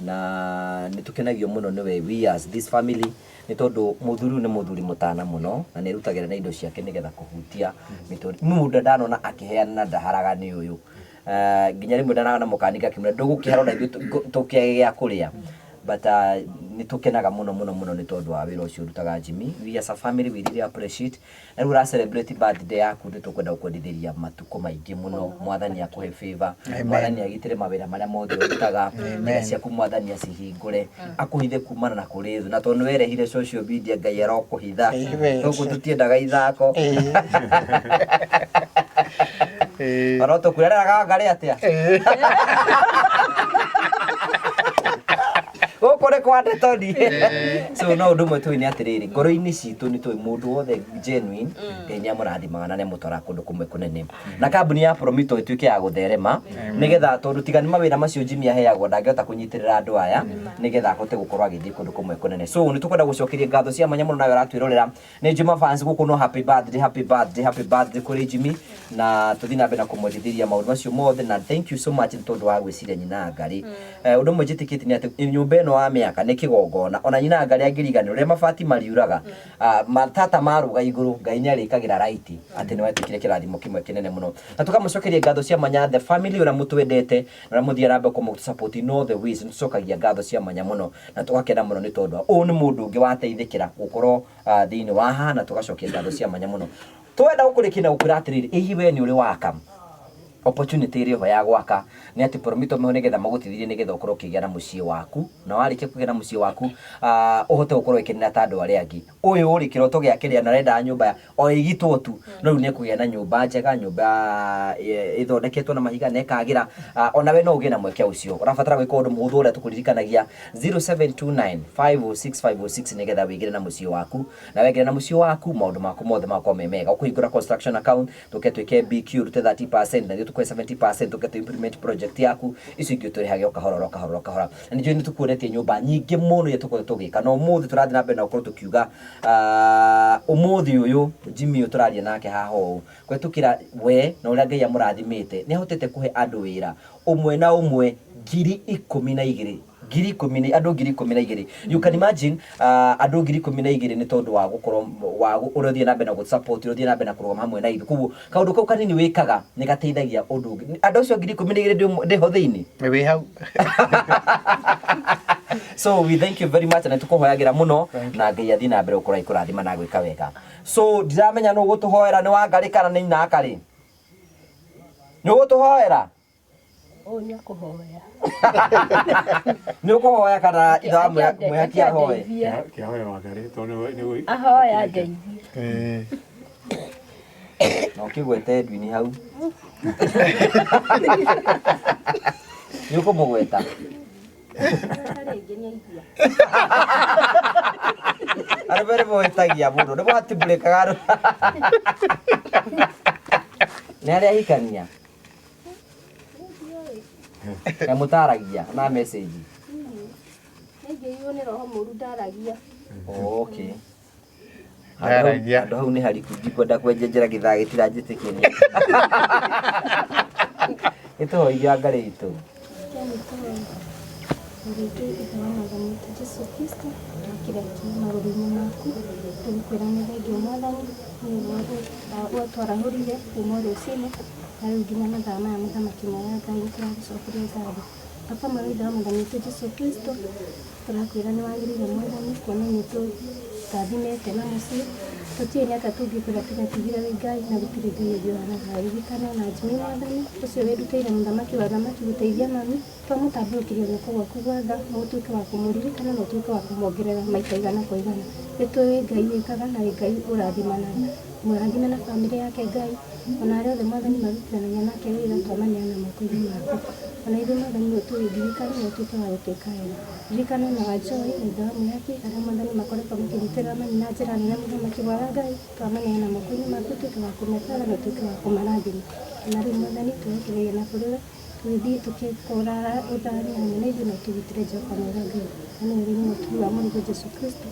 Na nĩ tũkenagio mũno nĩwe we as this family nĩ tondũ mũthuri ũyũ nĩ mũthuri mũtana mũno na nĩ erutagĩra na indo ciake nĩgetha kũhutia mĩtũrĩre. Mũndũ ndanona akĩheana na ndaharaga nĩ ũyũ. Nginya rĩmwe ndanaga na mũkani ngakĩmwĩra ndũgũkĩhara ona ithuĩ tũkĩage gĩa kũrĩa. But nĩ tũkenaga mũno mũno mũno nĩ tondũ wa wĩra ũcio ũrutaga Jimmy. We as a family we really appreciate. Na rĩu ũra celebrate birthday yaku nĩ tũkwenda gũkwendithĩria matukũ maingĩ mũno. Mwathani akũhe favor.
Amen.
Mwathani agitĩre mawĩra marĩa mothe ũrutaga.
Amen.
Njĩra ciaku Mwathani acihingũre. Akũhithe kumana na kũrĩ thũ. Na tondũ nĩ werehire social media Ngai arokũhitha.
Amen.
Gũkũ tũtiendaga ithako. Ona tũkwĩra rĩraga ngarĩ atĩa? Gũkũ Gũkũ nĩ kwa Ndetoni. So no ũndũ ũmwe tũĩ nĩ atĩrĩrĩ, ngoro-inĩ citũ nĩ tũĩ mũndũ wothe genuine, Ngai nĩ amũrathimaga na nĩ amũtwaraga kũndũ kũmwe kũnene. Na kambuni ya Promito ĩtuĩke ya gũtherema, nĩgetha tondũ tiga nĩ mawĩra macio Jimmy aheagwo ndangĩhota kũnyitĩrĩra andũ aya, nĩgetha ahote gũkorwo agĩthiĩ kũndũ kũmwe kũnene. So nĩ tũkwenda gũcokeria ngatho cia mwanya mũno nawe ũratwĩrorera. Nĩ Juma fans gũkũ no happy birthday, happy birthday, happy birthday kũrĩ Jimmy, na tũthiĩ na mbere na kũmwendithĩria maũndũ macio mothe, na thank you so much nĩ tondũ wa gwĩciria nyina Ngarĩ. Ũndũ ũmwe njĩtĩkĩtie nĩ atĩ nyũmba ĩno wa mĩaka nĩ kĩgongona, ona nyina Ngarĩ angĩriganĩrwo ũrĩa mabati mariuraga, matata marũga igũrũ, Ngai nĩ arĩkagĩra right atĩ nĩ wetĩkire kĩrathimo kĩmwe kĩnene mũno. Na tũkamũcokeria ngatho cia mwanya the family ũrĩa mũtwendete na ũrĩa mũthiaga na mbere kũmũ support in all the ways, nĩ tũcokagia ngatho cia mwanya mũno na tũgakena mũno nĩ tondũ ũyũ nĩ mũndũ ũngĩ wateithĩkĩra gũkorwo thĩinĩ wa haha, na tũgacokia ngatho cia mwanya mũno. Twenda gũkũrĩkia na gũkwĩra atĩrĩrĩ, ĩ hihi we nĩ ũrĩ waka? Opportunity ĩrĩ ho ya gwaka nĩ atĩ Promito meho nĩgetha magũteithie nĩgetha ũkorwo ũkĩgĩa na mũciĩ waku, na warĩkia kũgĩa na mũciĩ waku ũhote gũkorwo ũgĩkenera ta andũ arĩa angĩ. Ũyũ rĩ kĩroto gĩake rĩ, arendaga nyũmba o ĩgitwo tu, no rĩu nĩ ekũgĩa na nyũmba njega, nyũmba ĩthondeketwo na mahiga na ĩkagĩra. Ona we no ũgĩe na mweke ũcio. Ũrabatara gwĩka ũndũ mũhũthũ ũrĩa tũkũririkanagia 0729 506 506 nĩgetha wĩgĩre na mũciĩ waku, na wegĩre na mũciĩ waku maũndũ maku mothe magakorwo me mega. Ũkũhingũra construction account, tũke twĩke BQ, rute 30% na ithuĩ tũkũhe 70%, tũke tũ implement project yaku, icio ingĩ tũrĩhage o kahora o kahora o kahora. Na nĩ njũĩ nĩ tũkuonetie nyũmba nyingĩ mũno iria tũkoretwo tũgĩka, na ũmũthĩ tũrathiĩ na mbere na gũkorwo tũkiuga ũmũthĩ ũyũ Jimmy ũyũ tũraria nake haha ũũ, kũhetũkĩra we na ũrĩa Ngai amũrathimĩte, nĩ ahotete kũhe andũ wĩra ũmwe na ũmwe 12,000. Ngiri ikũmi na andũ 12,000. You can imagine, andũ 12,000 nĩ tondũ wa gũkorwo wa ũrĩa ũthiĩ na mbere na gũ support, ũrĩa ũthiĩ na mbere na kũrũgama hamwe na ithuĩ. Koguo kaũndũ kau kanini wĩkaga nĩ gateithagia ũndũ ũngĩ. Andũ acio 12,000 ndĩho thĩinĩ.
Wĩ hau.
So we thank you very much, na tũkũhoyagĩra mũno, na Ngai athiĩ na mbere gũkorwo agĩkũrathima na gwĩka wega. So ndiramenya nũ ũgũtũhoera, nĩ Wangarĩ kana nĩ Nyina Akarĩ? Nĩ ũgũtũhoera?
Ũyũ nĩ akũhoya.
Nĩ ũkũhoya kana ithe wa mwĩhaki ahoe?
Kĩahoya Wangarĩ tondũ nĩ
Ahoya ndeithie.
Na ũkĩgwete Edwin hau. Nĩ ũkũmũgweta?
Rĩngĩ nĩ aigua.
Arũme nĩ mohĩtagia mũno, nĩ mũhatibũrĩkaga arũme. Nĩ arĩa ahikania? Na mũtaragia na message?
Nĩaingĩrirwo nĩ roho mũru, ndaragia.
Okay.
Ndaragia.
Handũ hau nĩ hariku, ndikwenda kwenjenjera gĩthaa gĩtiranjĩtĩkĩria. Gĩtũhoithia Ngarĩ itũ.
Rĩngĩ ithe wa Mwathani witũ Jesũ Kristo, twakire magũrũ-inĩ maku, tũgĩkwĩra nĩ thengiũ Mwathani, nĩ ũguo watwarahũrire kuma rũcinĩ na rĩu nginya mathaa maya, mũthamaki mwega Ngai, nĩ tũragũcokeria ngatho. Baba mwega, ithe wa Mwathani witũ Jesũ Kristo, tũrakwĩra nĩ wagĩrĩire Mwathani, kuona nĩ ũtũrathimĩte na mũciĩ. Tũtiũĩ nĩ atĩa tũngĩkwĩra tũgetigĩre wĩ Ngai, na gũtirĩ Ngai ũngĩ ũhana tawe. Ririkana na Jimmy Mwathani, ũcio wĩrutĩire mũthamaki wa athamaki gũteithia mami, twamũtambũrũkĩria guoko gwaku gwa tha, na ũtuĩke wa kũmũririkana na ũtuĩke wa kũmuongerera maita igana kwa igana. Nĩ tũĩ wĩ Ngai wĩkaga na wĩ Ngai ũrathimanaga. Mũrathime na bamĩrĩ yake Ngai, ona arĩa othe Mwathani marutithanagia nake wĩra, twamaneana moko-inĩ maku. Ona ithuĩ Mwathani ũtũririkane na ũtuĩke wa gũtwĩka wega. Ririkana na wa Joy na ithe wa Mwĩhaki, arĩa Mwathani makoretwo makĩnyitĩrĩra mami na njĩra nene, mũthamaki mwega Ngai, twamaneana moko-inĩ maku, ũtuĩke wa kũmetaara na ũtuĩke wa kũmarathima. Na rĩu Mwathani twerekereirie na kũrĩ we, tũgĩthiĩ tũkĩkũraga ũthani hamwe na ithuĩ, na ũtũgitĩre Jehova mwega Ngai. Na nĩwe wĩ mũtugi wa Mũrũguo Jesũ Kristo.